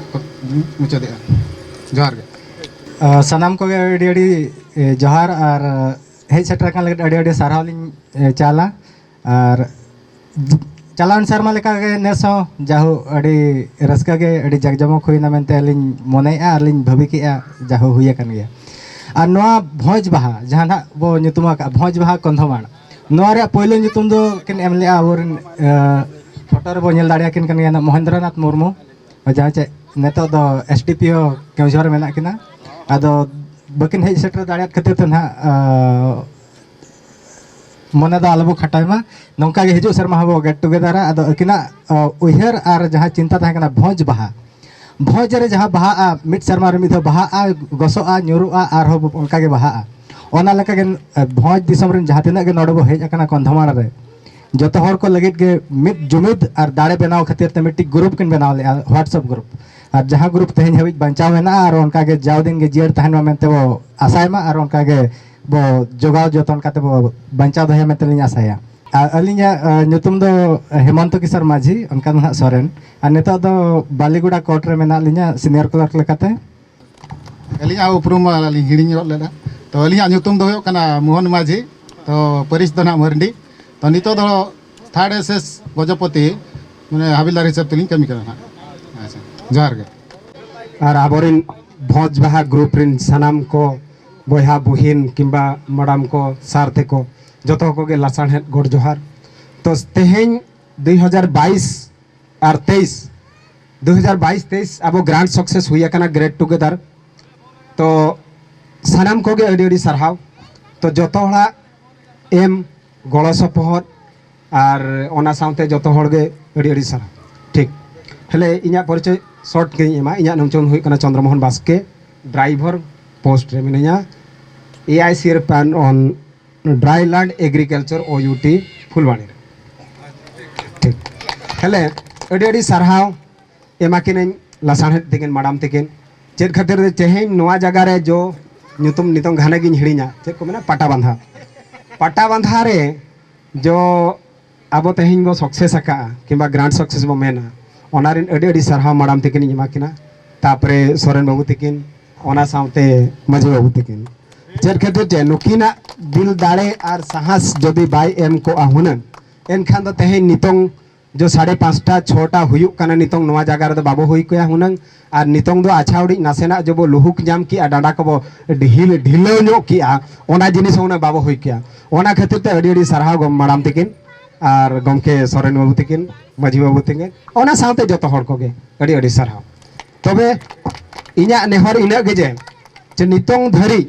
ᱢᱩᱪᱟᱹᱫᱮᱜᱼᱟ᱾ ᱡᱚᱦᱟᱨ ᱜᱮ᱾ ᱟ, ᱥᱟᱱᱟᱢ ᱠᱚᱜᱮ ᱟᱹᱰᱤ ᱟᱹᱰᱤ, ᱮ, ᱡᱚᱦᱟᱨ ᱟᱨ, ᱮ, ᱦᱮᱡ ᱥᱮᱴᱮᱨ ᱟᱠᱟᱱ ᱞᱟᱹᱜᱤᱫ ᱟᱹᱰᱤ ᱟᱹᱰᱤ ᱥᱟᱨᱦᱟᱣ ᱞᱤᱧ, ᱮ, ᱪᱟᱞᱟ᱾ ᱟᱨ ᱪᱟᱞᱟᱣᱮᱱ ᱥᱮᱨᱢᱟ ᱞᱮᱠᱟᱜᱮ ᱱᱮᱥ ᱦᱚᱸ ᱡᱟᱦᱳ ᱟᱹᱰᱤ ᱨᱟᱹᱥᱠᱟᱹ ᱜᱮ, ᱟᱹᱰᱤ ᱡᱟᱠ ᱡᱚᱢᱚᱠ ᱦᱩᱭᱱᱟ ᱢᱮᱱᱛᱮ ᱞᱤᱧ ᱢᱚᱱᱮᱭᱮᱜᱼᱟ ᱟᱨ ᱞᱤᱧ ᱵᱷᱟᱹᱵᱤ ᱠᱮᱜᱼᱟ, ᱡᱟᱦᱳ ᱦᱩᱭ ᱟᱠᱟᱱ ᱜᱮᱭᱟ᱾ ᱟᱨ ᱱᱚᱣᱟ ᱵᱷᱚᱸᱡᱽ ᱵᱟᱦᱟ, ᱡᱟᱦᱟᱸ ᱱᱟᱜ ᱵᱚ ᱧᱩᱛᱩᱢ ᱟᱠᱟᱫ ᱵᱷᱚᱸᱡᱽ ᱵᱟᱦᱟ ᱠᱚᱱᱫᱷᱚᱢᱟᱲ, ᱱᱚᱣᱟ ᱨᱮᱭᱟᱜ ᱯᱳᱭᱞᱳ ᱧᱩᱛᱩᱢ ᱫᱚ ᱠᱤᱱ ᱮᱢ ᱞᱮᱜᱼᱟ ᱟᱵᱚᱨᱮᱱ, ᱮ, ᱯᱷᱳᱴᱳ ᱨᱮᱵᱚ ᱧᱮᱞ ᱫᱟᱲᱮᱭᱟᱠᱤᱱ ᱠᱟᱱ ᱜᱮᱭᱟ, ᱢᱚᱦᱮᱱᱫᱨᱚᱱᱟᱛᱷ ᱢᱩᱨᱢᱩ, ᱡᱟᱦᱟᱸ ᱪᱮᱫ ᱱᱤᱛᱚᱜ ᱫᱚ ᱮᱥ ᱰᱤ ᱯᱤ ᱳ ᱠᱮᱣᱡᱷᱚᱨ ᱨᱮ ᱢᱮᱱᱟᱜ ᱠᱤᱱᱟ᱾ ᱟᱫᱚ ᱵᱟᱹᱠᱤᱱ ᱦᱮᱡ ᱥᱮᱴᱮᱨ ᱫᱟᱲᱮᱭᱟᱫ ᱠᱷᱟᱹᱛᱤᱨ ᱛᱮ ᱱᱟᱦᱟᱜ, ᱟ, ᱢᱚᱱᱮ ᱫᱚ ᱟᱞᱚᱵᱚ ᱠᱷᱟᱴᱟᱭ ᱢᱟ, ᱱᱚᱝᱠᱟ ᱜᱮ ᱦᱤᱡᱩᱜ ᱥᱮᱨᱢᱟ ᱦᱚᱸᱵᱚ ᱜᱮᱴ ᱴᱩᱜᱮᱫᱟᱨᱟ᱾ ᱟᱫᱚ ᱟᱹᱠᱤᱱᱟᱜ, ᱟ, ᱩᱭᱦᱟᱹᱨ ᱟᱨ ᱡᱟᱦᱟᱸ ᱪᱤᱱᱛᱟ ᱛᱟᱦᱮᱸ ᱠᱟᱱᱟ ᱵᱷᱚᱸᱡᱽ ᱵᱟᱦᱟ, ᱵᱷᱚᱸᱡᱽ ᱨᱮ ᱡᱟᱦᱟᱸ ᱵᱟᱦᱟᱜᱼᱟ, ᱢᱤᱫ ᱥᱮᱨᱢᱟ ᱨᱮ ᱢᱤᱫ ᱫᱷᱟᱣ ᱵᱟᱦᱟᱜᱼᱟ, ᱜᱚᱥᱚᱜᱼᱟ, ᱧᱩᱨᱩᱜᱼᱟ, ᱟᱨᱦᱚᱸ ᱚᱱᱠᱟ ᱜᱮ ᱵᱟᱦᱟᱜᱼᱟ᱾ ᱚᱱᱟ ᱞᱮᱠᱟ ᱜᱮ, ᱟ, ᱵᱷᱚᱸᱡᱽ ᱫᱤᱥᱚᱢ ᱨᱮᱱ ᱡᱟᱦᱟᱸ ᱛᱤᱱᱟᱹᱜ ᱜᱮ ᱱᱚᱰᱮ ᱵᱚ ᱦᱮᱡ ᱟᱠᱟᱱᱟ ᱠᱚᱱᱫᱷᱚᱢᱟᱲᱟ ᱨᱮ, ᱡᱚᱛᱚ ᱦᱚᱲ ᱠᱚ ᱞᱟᱹᱜᱤᱫ ᱜᱮ ᱢᱤᱫ ᱡᱩᱢᱤᱫ ᱟᱨ ᱫᱟᱲᱮ ᱵᱮᱱᱟᱣ ᱠᱷᱟᱹᱛᱤᱨ ᱛᱮ ᱢᱤᱫᱴᱤᱡ ᱜᱨᱩᱯ ᱠᱤᱱ ᱵᱮᱱᱟᱣ ᱞᱮᱫᱼᱟ, WhatsApp ᱜᱨᱩᱯ᱾ ᱟᱨ ᱡᱟᱦᱟᱸ ᱜᱨᱩᱯ ᱛᱮᱦᱮᱧ ᱦᱟᱹᱵᱤᱡ ᱵᱟᱧᱪᱟᱣ ᱢᱮᱱᱟᱜᱼᱟ ᱟᱨ ᱚᱱᱠᱟ ᱜᱮ ᱡᱟᱣ ᱫᱤᱱ ᱜᱮ ᱡᱤᱭᱟᱹᱲ ᱛᱟᱦᱮᱱ ᱢᱟ ᱢᱮᱱᱛᱮ ᱵᱚ ᱟᱥᱟᱭ ᱢᱟ ᱟᱨ ᱚᱱᱠᱟ ᱜᱮ ᱵᱚ ᱡᱚᱜᱟᱣ ᱡᱚᱛᱚᱱ ᱠᱟᱛᱮ ᱵᱚ ᱵᱟᱧᱪᱟᱣ ᱫᱚᱦᱚᱭᱟ ᱢᱮᱱᱛᱮ ᱞᱤᱧ ᱟᱥᱟᱭᱟ᱾ ᱟᱨ ᱟᱹᱞᱤᱧᱟᱜ, ᱟ, ᱧᱩᱛᱩᱢ ᱫᱚ ᱦᱮᱢᱚᱱᱛᱚ ᱠᱤᱥᱳᱨ ᱢᱟᱹᱡᱷᱤ, ᱚᱱᱠᱟ ᱫᱚ ᱱᱟᱦᱟᱜ ᱥᱚᱨᱮᱱ᱾ ᱟᱨ ᱱᱤᱛᱚᱜ ᱫᱚ ᱵᱟᱹᱞᱤᱜᱩᱰᱟ ᱠᱳᱨᱴ ᱨᱮ ᱢᱮᱱᱟᱜ ᱞᱤᱧᱟ, ᱥᱤᱱᱤᱭᱚᱨ ᱠᱞᱟᱨᱠ ᱞᱮᱠᱟᱛᱮ᱾ ᱟᱹᱞᱤᱧᱟᱜ ᱩᱯᱨᱩᱢ ᱢᱟ ᱞᱤᱧ ᱦᱤᱲᱤᱧ ᱜᱚᱫ ᱞᱮᱫᱟ᱾ ᱛᱚ, ᱟᱹᱞᱤᱧᱟᱜ ᱧᱩᱛᱩᱢ ᱫᱚ ᱦᱩᱭᱩᱜ ᱠᱟᱱᱟ ᱢᱳᱦᱚᱱ ᱢᱟᱹᱡᱷᱤ᱾ ᱛᱚ, ᱯᱟᱹᱨᱤᱥ ᱫᱚ ᱱᱟᱦᱟᱜ ᱢᱟᱹᱨᱰᱤ᱾ ᱛᱚ, ᱱᱤᱛᱚᱜ ᱫᱚ ᱛᱷᱟᱨᱰ ᱮᱥ ᱮᱥ ᱜᱚᱡᱚᱯᱚᱛᱤ, ᱢᱟᱱᱮ, ᱦᱟᱵᱤᱞᱫᱟᱨ ᱦᱤᱥᱟᱹᱵ ᱛᱮᱞᱤᱧ ᱠᱟᱹᱢᱤ ᱠᱟᱱᱟ ᱱᱟᱦᱟᱜ᱾ ᱟᱪᱪᱷᱟ, ᱡᱚᱦᱟᱨ ᱜᱮ᱾ ᱟᱨ ᱟᱵᱚᱨᱮᱱ ᱵᱷᱚᱸᱡᱽ ᱵᱟᱦᱟ ᱜᱨᱩᱯ ᱨᱮᱱ ᱥᱟᱱᱟᱢ ᱠᱚ ᱵᱚᱭᱦᱟ ᱵᱩᱦᱤᱱ ᱠᱤᱝᱵᱟ ᱢᱟᱰᱟᱢ ᱠᱚ, ᱥᱟᱨ ᱛᱮᱠᱚ, ᱡᱚᱛᱚ ᱠᱚᱜᱮ ᱞᱟᱥᱟᱲᱦᱮᱫ ᱜᱚᱰ ᱡᱚᱦᱟᱨ᱾ ᱛᱚ, ᱛᱮᱦᱮᱧ ᱫᱩᱭ ᱦᱟᱡᱟᱨ ᱵᱟᱭᱤᱥ ᱟᱨ ᱛᱮᱭᱤᱥ, ᱫᱩᱭ ᱦᱟᱡᱟᱨ ᱵᱟᱭᱤᱥ ᱛᱮᱭᱤᱥ ᱟᱵᱚ ᱜᱨᱟᱱᱰ ᱥᱟᱠᱥᱮᱥ ᱦᱩᱭ ᱟᱠᱟᱱᱟ, ᱜᱨᱮᱴ ᱴᱩᱜᱮᱫᱟᱨ᱾ ᱛᱚ, ᱥᱟᱱᱟᱢ ᱠᱚᱜᱮ ᱟᱹᱰᱤ ᱟᱹᱰᱤ ᱥᱟᱨᱦᱟᱣ᱾ ᱛᱚ, ᱡᱚᱛᱚ ᱦᱚᱲᱟᱜ ᱮᱢ ᱜᱚᱲᱚ ᱥᱚᱯᱚᱦᱚᱫ ᱟᱨ ᱚᱱᱟ ᱥᱟᱶᱛᱮ ᱡᱚᱛᱚ ᱦᱚᱲ ᱜᱮ ᱟᱹᱰᱤ ᱟᱹᱰᱤ ᱥᱟᱨᱦᱟᱣ᱾ ᱴᱷᱤᱠ, ᱦᱮᱞᱮ, ᱤᱧᱟᱹᱜ ᱯᱚᱨᱤᱪᱚᱭ ᱥᱚᱨᱴ ᱜᱮᱧ ᱮᱢᱟ᱾ ᱤᱧᱟᱹᱜ ᱧᱩᱛᱩᱢ ᱦᱩᱭᱩᱜ ᱠᱟᱱᱟ ᱪᱚᱱᱫᱨᱚ ᱢᱳᱦᱚᱱ ᱵᱟᱥᱠᱮ, ᱰᱨᱟᱭᱵᱷᱟᱨ ᱯᱳᱥᱴ ᱨᱮ ᱢᱤᱱᱟᱹᱧᱟ᱾ ᱮ ᱟᱭ ᱥᱤ ᱨᱮ ᱯᱟᱱ ᱚᱱ ᱰᱨᱟᱭ ᱞᱮᱱᱰ ᱮᱜᱽᱨᱤᱠᱟᱞᱪᱟᱨ ᱳ ᱭᱩ ᱴᱤ ᱯᱷᱩᱞᱵᱟᱬᱤ ᱨᱮ᱾ ᱴᱷᱤᱠ᱾ ᱛᱟᱦᱞᱮ ᱟᱹᱰᱤ ᱟᱹᱰᱤ ᱥᱟᱨᱦᱟᱣ ᱮᱢᱟ ᱠᱤᱱᱟᱹᱧ ᱞᱟᱥᱟᱬᱦᱮᱫ ᱛᱤᱠᱤᱱ, ᱢᱟᱰᱟᱢ ᱛᱤᱠᱤᱱ᱾ ᱪᱮᱫ ᱠᱷᱟᱹᱛᱤᱨ ᱛᱮ ᱛᱮᱦᱮᱧ ᱱᱚᱣᱟ ᱡᱟᱭᱜᱟ ᱨᱮ ᱡᱚ ᱧᱩᱛᱩᱢ ᱱᱤᱛᱚᱝ ᱜᱷᱟᱱᱮ ᱜᱤᱧ ᱦᱤᱲᱤᱧᱟ, ᱪᱮᱫ ᱠᱚ ᱢᱮᱱᱟ, ᱯᱟᱴᱟ ᱵᱟᱸᱫᱷᱟ᱾ ᱯᱟᱴᱟ ᱵᱟᱸᱫᱷᱟ ᱨᱮ ᱡᱚ ᱟᱵᱚ ᱛᱮᱦᱮᱧ ᱵᱚ ᱥᱟᱠᱥᱮᱥ ᱟᱠᱟᱫᱼᱟ, ᱠᱤᱝᱵᱟ ᱜᱨᱟᱱᱰ ᱥᱟᱠᱥᱮᱥ ᱵᱚ ᱢᱮᱱᱟ, ᱚᱱᱟ ᱨᱮᱱ ᱟᱹᱰᱤ ᱟᱹᱰᱤ ᱥᱟᱨᱦᱟᱣ ᱢᱟᱲᱟᱝ ᱛᱤᱠᱤᱱ ᱤᱧ ᱮᱢᱟ ᱠᱤᱱᱟ᱾ ᱛᱟᱯᱚᱨᱮ ᱥᱚᱨᱮᱱ ᱵᱟᱹᱵᱩ ᱛᱤᱠᱤᱱ, ᱚᱱᱟ ᱥᱟᱶᱛᱮ ᱢᱟᱹᱡᱷᱤ ᱵᱟᱹᱵᱩ ᱛᱤᱠᱤᱱ᱾ ᱪᱮᱫ ᱠᱷᱟᱹᱛᱤᱨ ᱪᱮ ᱱᱩᱠᱤᱱᱟᱜ ᱫᱤᱞ ᱫᱟᱲᱮ ᱟᱨ ᱥᱟᱦᱟᱥ ᱡᱩᱫᱤ ᱵᱟᱭ ᱮᱢ ᱠᱚᱜᱼᱟ ᱦᱩᱱᱟᱹᱝ, ᱮᱱᱠᱷᱟᱱ ᱫᱚ ᱛᱮᱦᱮᱧ ᱱᱤᱛᱚᱝ ᱡᱚ ᱥᱟᱲᱮ ᱯᱟᱸᱪᱴᱟ, ᱪᱷᱚᱴᱟ ᱦᱩᱭᱩᱜ ᱠᱟᱱᱟ, ᱱᱤᱛᱚᱝ ᱱᱚᱣᱟ ᱡᱟᱭᱜᱟ ᱨᱮᱫᱚ ᱵᱟᱵᱚ ᱦᱩᱭ ᱠᱚᱜᱼᱟ ᱦᱩᱱᱟᱹᱝ᱾ ᱟᱨ ᱱᱤᱛᱚᱝ ᱫᱚ ᱟᱪᱷᱟ ᱩᱰᱤᱡ ᱱᱟᱥᱮᱱᱟᱜ ᱡᱚᱵᱚ ᱞᱩᱦᱩᱠ ᱧᱟᱢ ᱠᱮᱜᱼᱟ, ᱰᱟᱸᱰᱟ ᱠᱚᱵᱚ ᱰᱷᱤᱞ, ᱰᱷᱤᱞᱟᱹᱣ ᱧᱚᱜ ᱠᱮᱜᱼᱟ, ᱚᱱᱟ ᱡᱤᱱᱤᱥ ᱦᱚᱸ ᱩᱱᱟᱹᱜ ᱵᱟᱵᱚ ᱦᱩᱭ ᱠᱮᱜᱼᱟ᱾ ᱚᱱᱟ ᱠᱷᱟᱹᱛᱤᱨ ᱛᱮ ᱟᱹᱰᱤ ᱟᱹᱰᱤ ᱥᱟᱨᱦᱟᱣ ᱜᱚ-, ᱢᱟᱲᱟᱢ ᱛᱤᱠᱤᱱ ᱟᱨ ᱜᱚᱢᱠᱮ ᱥᱚᱨᱮᱱ ᱵᱟᱹᱵᱩ ᱛᱤᱠᱤᱱ, ᱢᱟᱹᱡᱷᱤ ᱵᱟᱹᱵᱩ ᱛᱤᱠᱤᱱ, ᱚᱱᱟ ᱥᱟᱶᱛᱮ ᱡᱚᱛᱚ ᱦᱚᱲ ᱠᱚᱜᱮ ᱟᱹᱰᱤ ᱟᱹᱰᱤ ᱥᱟᱨᱦᱟᱣ᱾ ᱛᱚᱵᱮ ᱤᱧᱟᱹᱜ ᱱᱮᱦᱚᱨ ᱤᱱᱟᱹᱜ ᱜᱮ ᱡᱮ, ᱡᱮ ᱱᱤᱛᱚᱝ ᱫᱷᱟᱹᱨᱤᱡ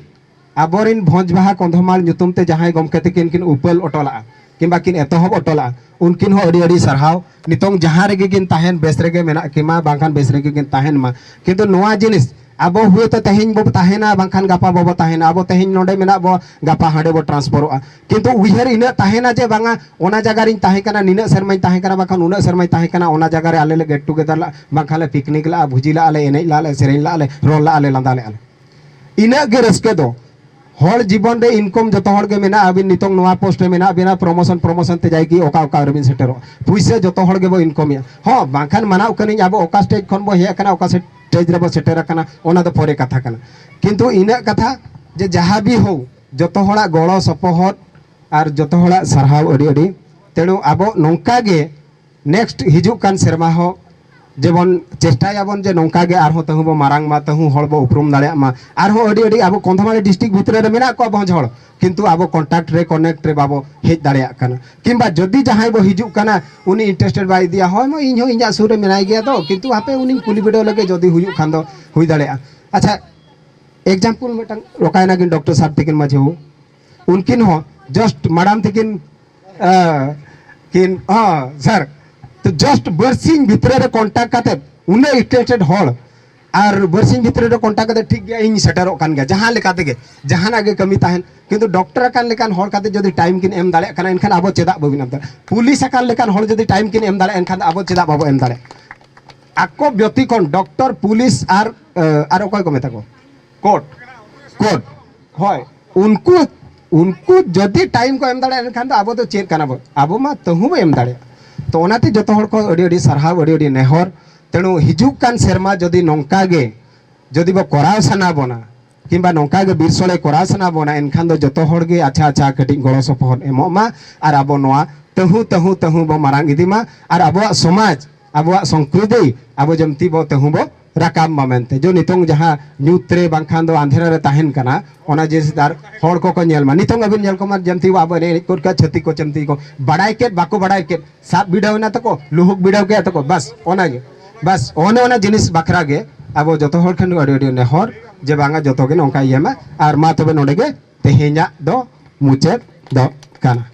ᱟᱵᱚᱨᱮᱱ ᱵᱷᱚᱸᱡᱽ ᱵᱟᱦᱟ ᱠᱚᱸᱫᱷᱚᱢᱟᱲ ᱧᱩᱛᱩᱢ ᱛᱮ ᱡᱟᱦᱟᱸᱭ ᱜᱚᱢᱠᱮ ᱛᱤᱠᱤᱱ ᱠᱤᱱ ᱩᱯᱟᱹᱞ ᱚᱴᱚ ᱞᱟᱜᱼᱟ, ᱠᱤᱝᱵᱟ ᱠᱤᱱ ᱮᱛᱚᱦᱚᱵ ᱚᱴᱚ ᱞᱟᱜᱼᱟ, ᱩᱱᱠᱤᱱ ᱦᱚᱸ ᱟᱹᱰᱤ ᱟᱹᱰᱤ ᱥᱟᱨᱦᱟᱣ᱾ ᱱᱤᱛᱚᱝ ᱡᱟᱦᱟᱸ ᱨᱮᱜᱮ ᱠᱤᱱ ᱛᱟᱦᱮᱱ, ᱵᱮᱥ ᱨᱮᱜᱮ ᱢᱮᱱᱟᱜ ᱠᱤᱱᱟ, ᱵᱟᱝᱠᱷᱟᱱ ᱵᱮᱥ ᱨᱮᱜᱮ ᱠᱤᱱ ᱛᱟᱦᱮᱱ ᱢᱟ᱾ ᱠᱤᱱᱛᱩ ᱱᱚᱣᱟ ᱡᱤᱱᱤᱥ ᱟᱵᱚ ᱦᱩᱭᱛᱚ ᱛᱮᱦᱮᱧ ᱵᱚ ᱛᱟᱦᱮᱱᱟ, ᱵᱟᱝᱠᱷᱟᱱ ᱜᱟᱯᱟ ᱵᱟᱵᱚ ᱛᱟᱦᱮᱱᱟ᱾ ᱟᱵᱚ ᱛᱮᱦᱮᱧ ᱱᱚᱰᱮ ᱢᱮᱱᱟᱜ ᱵᱚ, ᱜᱟᱯᱟ ᱦᱟᱸᱰᱮ ᱵᱚ ᱴᱨᱟᱱᱥᱯᱷᱟᱨᱚᱜᱼᱟ᱾ ᱠᱤᱱᱛᱩ ᱩᱭᱦᱟᱹᱨ ᱤᱱᱟᱹᱜ ᱛᱟᱦᱮᱱᱟ ᱡᱮ ᱵᱟᱝᱟ, ᱚᱱᱟ ᱡᱟᱭᱜᱟ ᱨᱤᱧ ᱛᱟᱦᱮᱸ ᱠᱟᱱᱟ, ᱱᱤᱱᱟᱹᱜ ᱥᱮᱨᱢᱟᱧ ᱛᱟᱦᱮᱸ ᱠᱟᱱᱟ, ᱵᱟᱝᱠᱷᱟᱱ ᱩᱱᱟᱹᱜ ᱥᱮᱨᱢᱟᱧ ᱛᱟᱦᱮᱸ ᱠᱟᱱᱟ, ᱚᱱᱟ ᱡᱟᱭᱜᱟ ᱨᱮ ᱟᱞᱮ ᱞᱮ ᱜᱮᱴ ᱴᱩᱜᱮᱫᱟᱨ ᱞᱟᱜᱼᱟ, ᱵᱟᱝᱠᱷᱟᱱ ᱞᱮ ᱯᱤᱠᱱᱤᱠ ᱞᱟᱜᱼᱟ, ᱵᱷᱩᱡᱤ ᱞᱟᱜᱼᱟ ᱞᱮ, ᱮᱱᱮᱡ ᱞᱟᱜᱼᱟ ᱞᱮ, ᱥᱮᱨᱮᱧ ᱞᱟᱜᱼᱟ ᱞᱮ, ᱨᱚᱲ ᱞᱟᱜᱼᱟ ᱞᱮ, ᱞᱟᱸᱫᱟ ᱞᱮᱜᱼᱟ ᱞᱮ᱾ ᱤᱱᱟᱹᱜ ᱜᱮ ᱨᱟᱹᱥᱠᱟᱹ ᱫᱚ᱾ ᱦᱚᱲ ᱡᱤᱵᱚᱱ ᱨᱮ ᱤᱱᱠᱚᱢ ᱡᱚᱛᱚ ᱦᱚᱲ ᱜᱮ ᱢᱮᱱᱟᱜᱼᱟ᱾ ᱟᱹᱵᱤᱱ ᱱᱤᱛᱚᱝ ᱱᱚᱣᱟ ᱯᱳᱥᱴ ᱨᱮ ᱢᱮᱱᱟᱜ ᱵᱤᱱᱟ, ᱯᱨᱚᱢᱳᱥᱚᱱ, ᱯᱨᱚᱢᱳᱥᱚᱱ ᱛᱮ ᱡᱟᱭᱜᱮ ᱚᱠᱟ ᱚᱠᱟ ᱨᱮᱵᱤᱱ ᱥᱮᱴᱮᱨᱚᱜᱼᱟ᱾ ᱯᱩᱭᱥᱟᱹ ᱡᱚᱛᱚ ᱦᱚᱲ ᱜᱮᱵᱚ ᱤᱱᱠᱚᱢᱮᱜᱼᱟ᱾ ᱦᱚᱸ, ᱵᱟᱝᱠᱷᱟᱱ ᱢᱟᱱᱟᱣ ᱠᱟᱹᱱᱟᱹᱧ, ᱟᱵᱚ ᱚᱠᱟ ᱥᱴᱮᱡᱽ ᱠᱷᱚᱱ ᱵᱚ ᱦᱮᱡ ᱟᱠᱟᱱᱟ, ᱚᱠᱟ ᱥᱴᱮᱡᱽ ᱨᱮᱵᱚ ᱥᱮᱴᱮᱨ ᱟᱠᱟᱱᱟ, ᱚᱱᱟ ᱫᱚ ᱯᱚᱨᱮ ᱠᱟᱛᱷᱟ ᱠᱟᱱᱟ᱾ ᱠᱤᱱᱛᱩ ᱤᱱᱟᱹᱜ ᱠᱟᱛᱷᱟ ᱡᱮ ᱡᱟᱦᱟᱸ ᱵᱤ ᱦᱳ, ᱡᱚᱛᱚ ᱦᱚᱲᱟᱜ ᱜᱚᱲᱚ ᱥᱚᱯᱚᱦᱚᱫ ᱟᱨ ᱡᱚᱛᱚ ᱦᱚᱲᱟᱜ ᱥᱟᱨᱦᱟᱣ ᱟᱹᱰᱤ ᱟᱹᱰᱤ᱾ ᱛᱮᱬᱩ ᱟᱵᱚ ᱱᱚᱝᱠᱟ ᱜᱮ ᱱᱮᱠᱥᱴ ᱦᱤᱡᱩᱜ ᱠᱟᱱ ᱥᱮᱨᱢᱟ ᱦᱚᱸ ᱡᱮᱢᱚᱱ ᱪᱮᱥᱴᱟᱭᱟᱵᱚᱱ ᱡᱮ ᱱᱚᱝᱠᱟ ᱜᱮ ᱟᱨᱦᱚᱸ ᱛᱟᱹᱦᱩ ᱵᱚ ᱢᱟᱨᱟᱝ ᱢᱟ, ᱛᱟᱹᱦᱩ ᱦᱚᱲ ᱵᱚ ᱩᱯᱨᱩᱢ ᱫᱟᱲᱮᱭᱟᱜ ᱢᱟ᱾ ᱟᱨᱦᱚᱸ ᱟᱹᱰᱤ ᱟᱹᱰᱤ ᱟᱵᱚ ᱠᱚᱸᱫᱷᱚᱢᱟᱲᱤ ᱰᱤᱥᱴᱨᱤᱠᱴ ᱵᱷᱤᱛᱨᱤ ᱨᱮ ᱢᱮᱱᱟᱜ ᱠᱚᱣᱟ ᱵᱷᱚᱸᱡᱽ ᱦᱚᱲ, ᱠᱤᱱᱛᱩ ᱟᱵᱚ ᱠᱚᱱᱴᱟᱠᱴ ᱨᱮ, ᱠᱚᱱᱮᱠᱴ ᱨᱮ ᱵᱟᱵᱚ ᱦᱮᱡ ᱫᱟᱲᱮᱭᱟᱜ ᱠᱟᱱᱟ᱾ ᱠᱤᱝᱵᱟ ᱡᱩᱫᱤ ᱡᱟᱦᱟᱸᱭ ᱵᱚ ᱦᱤᱡᱩᱜ ᱠᱟᱱᱟ, ᱩᱱᱤ ᱤᱱᱴᱟᱨᱮᱥᱴᱮᱰ ᱵᱟᱭ ᱤᱫᱤᱭᱟ, ᱦᱳᱭ ᱢᱟ ᱤᱧ ᱦᱚᱸ ᱤᱧᱟᱹᱜ ᱥᱩᱨ ᱨᱮ ᱢᱮᱱᱟᱭ ᱜᱮᱭᱟ ᱫᱚ, ᱠᱤᱱᱛᱩ ᱦᱟᱯᱮ ᱩᱱᱤᱧ ᱠᱩᱞᱤ ᱵᱤᱰᱟᱹᱣ ᱞᱮᱜᱮ, ᱡᱩᱫᱤ ᱦᱩᱭᱩᱜ ᱠᱷᱟᱱ ᱫᱚ ᱦᱩᱭ ᱫᱟᱲᱮᱭᱟᱜᱼᱟ᱾ ᱟᱪᱪᱷᱟ, ᱮᱠᱡᱟᱢᱯᱚᱞ ᱢᱤᱫᱴᱟᱝ ᱨᱚᱠᱟᱭᱱᱟ ᱠᱤᱱ ᱰᱚᱠᱴᱚᱨ ᱥᱟᱨ ᱛᱤᱠᱤᱱ ᱢᱟᱹᱡᱷᱤ ᱵᱟᱹᱵᱩ, ᱩᱱᱠᱤᱱ ᱦᱚᱸ ᱡᱟᱥᱴ ᱢᱟᱲᱟᱝ ᱛᱤᱠᱤᱱ, ᱟ, ᱠᱤᱱ, ᱦᱚᱸ, ᱥᱟᱨ, ᱛᱚ ᱡᱟᱥᱴ ᱵᱟᱨᱥᱤᱧ ᱵᱷᱤᱛᱨᱤ ᱨᱮ ᱠᱚᱱᱴᱟᱠᱴ ᱠᱟᱛᱮ ᱩᱱᱟᱹᱜ ᱤᱱᱴᱟᱨᱮᱥᱴᱮᱰ ᱦᱚᱲ, ᱟᱨ ᱵᱟᱨᱥᱤᱧ ᱵᱷᱤᱛᱨᱤ ᱨᱮ ᱠᱚᱱᱴᱟᱠᱴ ᱠᱟᱛᱮ ᱴᱷᱤᱠ ᱜᱮᱭᱟ, ᱤᱧ ᱥᱮᱴᱮᱨᱚᱜ ᱠᱟᱱ ᱜᱮᱭᱟ, ᱡᱟᱦᱟᱸ ᱞᱮᱠᱟ ᱛᱮᱜᱮ, ᱡᱟᱦᱟᱱᱟᱜ ᱜᱮ ᱠᱟᱹᱢᱤ ᱛᱟᱦᱮᱱ᱾ ᱠᱤᱱᱛᱩ ᱰᱚᱠᱴᱚᱨ ᱟᱠᱟᱱ ᱞᱮᱠᱟᱱ ᱦᱚᱲ ᱠᱟᱛᱮ ᱡᱩᱫᱤ ᱴᱟᱭᱤᱢ ᱠᱤᱱ ᱮᱢ ᱫᱟᱲᱮᱭᱟᱜ ᱠᱟᱱᱟ, ᱮᱱᱠᱷᱟᱱ ᱟᱵᱚ ᱪᱮᱫᱟᱜ ᱵᱟᱵᱚᱱ ᱮᱢ ᱫᱟᱲᱮᱭᱟᱜᱼᱟ? ᱯᱩᱞᱤᱥ ᱟᱠᱟᱱ ᱞᱮᱠᱟᱱ ᱦᱚᱲ ᱡᱩᱫᱤ ᱴᱟᱭᱤᱢ ᱠᱤᱱ ᱮᱢ ᱫᱟᱲᱮᱭᱟᱜᱼᱟ, ᱮᱱᱠᱷᱟᱱ ᱫᱚ ᱟᱵᱚ ᱪᱮᱫᱟᱜ ᱵᱟᱵᱚ ᱮᱢ ᱫᱟᱲᱮᱭᱟᱜᱼᱟ? ᱟᱠᱚ ᱵᱮᱛᱤᱠᱷᱚᱱ ᱰᱚᱠᱴᱚᱨ, ᱯᱩᱞᱤᱥ ᱟᱨ, ᱟᱨ ᱚᱠᱚᱭ ᱠᱚ ᱢᱮᱛᱟ ᱠᱚ? ᱠᱳᱨᱴ᱾ ᱠᱳᱨᱴ᱾ ᱦᱳᱭ᱾ ᱩᱱᱠᱩ, ᱩᱱᱠᱩ ᱡᱩᱫᱤ ᱴᱟᱭᱤᱢ ᱠᱚ ᱮᱢ ᱫᱟᱲᱮᱭᱟᱜᱼᱟ, ᱮᱱᱠᱷᱟᱱ ᱫᱚ ᱟᱵᱚ ᱫᱚ ᱪᱮᱫ ᱠᱟᱱᱟ ᱵᱚ? ᱟᱵᱚ ᱢᱟ ᱛᱟᱹᱦᱩ ᱵᱚ ᱮᱢ ᱫᱟᱲᱮᱭᱟᱜᱼᱟ᱾ ᱛᱚ ᱚᱱᱟᱛᱮ ᱡᱚᱛᱚ ᱦᱚᱲ ᱠᱚ ᱟᱹᱰᱤ ᱟᱹᱰᱤ ᱥᱟᱨᱦᱟᱣ, ᱟᱹᱰᱤ ᱟᱹᱰᱤ ᱱᱮᱦᱚᱨ᱾ ᱛᱮᱱᱩ ᱦᱤᱡᱩᱜ ᱠᱟᱱ ᱥᱮᱨᱢᱟ ᱡᱩᱫᱤ ᱱᱚᱝᱠᱟ ᱜᱮ ᱡᱩᱫᱤ ᱵᱚ ᱠᱚᱨᱟᱣ ᱥᱟᱱᱟ ᱵᱚᱱᱟ, ᱠᱤᱝᱵᱟ ᱱᱚᱝᱠᱟ ᱜᱮ ᱵᱤᱨ ᱥᱳᱲᱮ ᱠᱚᱨᱟᱣ ᱥᱟᱱᱟ ᱵᱚᱱᱟ, ᱮᱱᱠᱷᱟᱱ ᱫᱚ ᱡᱚᱛᱚ ᱦᱚᱲ ᱜᱮ ᱟᱪᱪᱷᱟ ᱟᱪᱪᱷᱟ ᱠᱟᱹᱴᱤᱡ ᱜᱚᱲᱚ ᱥᱚᱯᱚᱦᱚᱫ ᱮᱢᱚᱜ ᱢᱟ᱾ ᱟᱨ ᱟᱵᱚ ᱱᱚᱣᱟ ᱛᱟᱹᱦᱩ ᱛᱟᱹᱦᱩ ᱛᱟᱹᱦᱩ ᱵᱚ ᱢᱟᱨᱟᱝ ᱤᱫᱤ ᱢᱟ᱾ ᱟᱨ ᱟᱵᱚᱣᱟᱜ ᱥᱚᱢᱟᱡᱽ, ᱟᱵᱚᱣᱟᱜ ᱥᱚᱝᱥᱠᱨᱤᱛᱤ ᱟᱵᱚ ᱡᱮᱢᱛᱤ ᱵᱚ ᱛᱟᱹᱦᱩ ᱵᱚ ᱨᱟᱠᱟᱵ ᱢᱟ ᱢᱮᱱᱛᱮ, ᱡᱮ ᱱᱤᱛᱚᱝ ᱡᱟᱦᱟᱸ ᱧᱩᱛ ᱨᱮ ᱵᱟᱝᱠᱷᱟᱱ ᱫᱚ ᱟᱸᱫᱷᱮᱨᱟ ᱨᱮ ᱛᱟᱦᱮᱱ ᱠᱟᱱᱟ, ᱚᱱᱟ ᱡᱤᱱᱤᱥ ᱟᱨ ᱦᱚᱲ ᱠᱚᱠᱚ ᱧᱮᱞ ᱢᱟ᱾ ᱱᱤᱛᱚᱝ ᱟᱵᱤᱱ ᱧᱮᱞ ᱠᱚᱢᱟ, ᱡᱮᱢᱛᱤ ᱟᱵᱚ ᱮᱱᱮᱡ ᱮᱱᱮᱡ ᱠᱚ ᱪᱷᱟᱹᱛᱤᱠ ᱠᱚ ᱪᱮᱢᱛᱤ ᱠᱚ ᱵᱟᱲᱟᱭ ᱠᱮᱫ, ᱵᱟᱠᱚ ᱵᱟᱲᱟᱭ ᱠᱮᱫ, ᱥᱟᱵ ᱵᱤᱰᱟᱹᱣ ᱮᱱᱟ ᱛᱟᱠᱚ, ᱞᱩᱦᱩᱠ ᱵᱤᱰᱟᱹᱣ ᱠᱮᱫ ᱛᱟᱠᱚ, ᱵᱟᱥ ᱚᱱᱟᱜᱮ᱾ ᱵᱟᱥ ᱚᱱᱮ ᱚᱱᱟ ᱡᱤᱱᱤᱥ ᱵᱟᱠᱷᱨᱟ ᱜᱮ ᱟᱵᱚ ᱡᱚᱛᱚ ᱦᱚᱲ ᱴᱷᱮᱱ ᱟᱹᱰᱤ ᱟᱹᱰᱤ ᱱᱮᱦᱚᱨ, ᱡᱮ ᱵᱟᱝᱟ ᱡᱚᱛᱚ ᱜᱮ ᱱᱚᱝᱠᱟ ᱤᱭᱟᱹ ᱢᱟ᱾ ᱟᱨ ᱢᱟ ᱛᱚᱵᱮ ᱱᱚᱰᱮ ᱜᱮ ᱛᱮᱦᱮᱧᱟᱜ ᱫᱚ ᱢᱩᱪᱟᱹᱫ ᱫᱚ ᱠᱟᱱᱟ᱾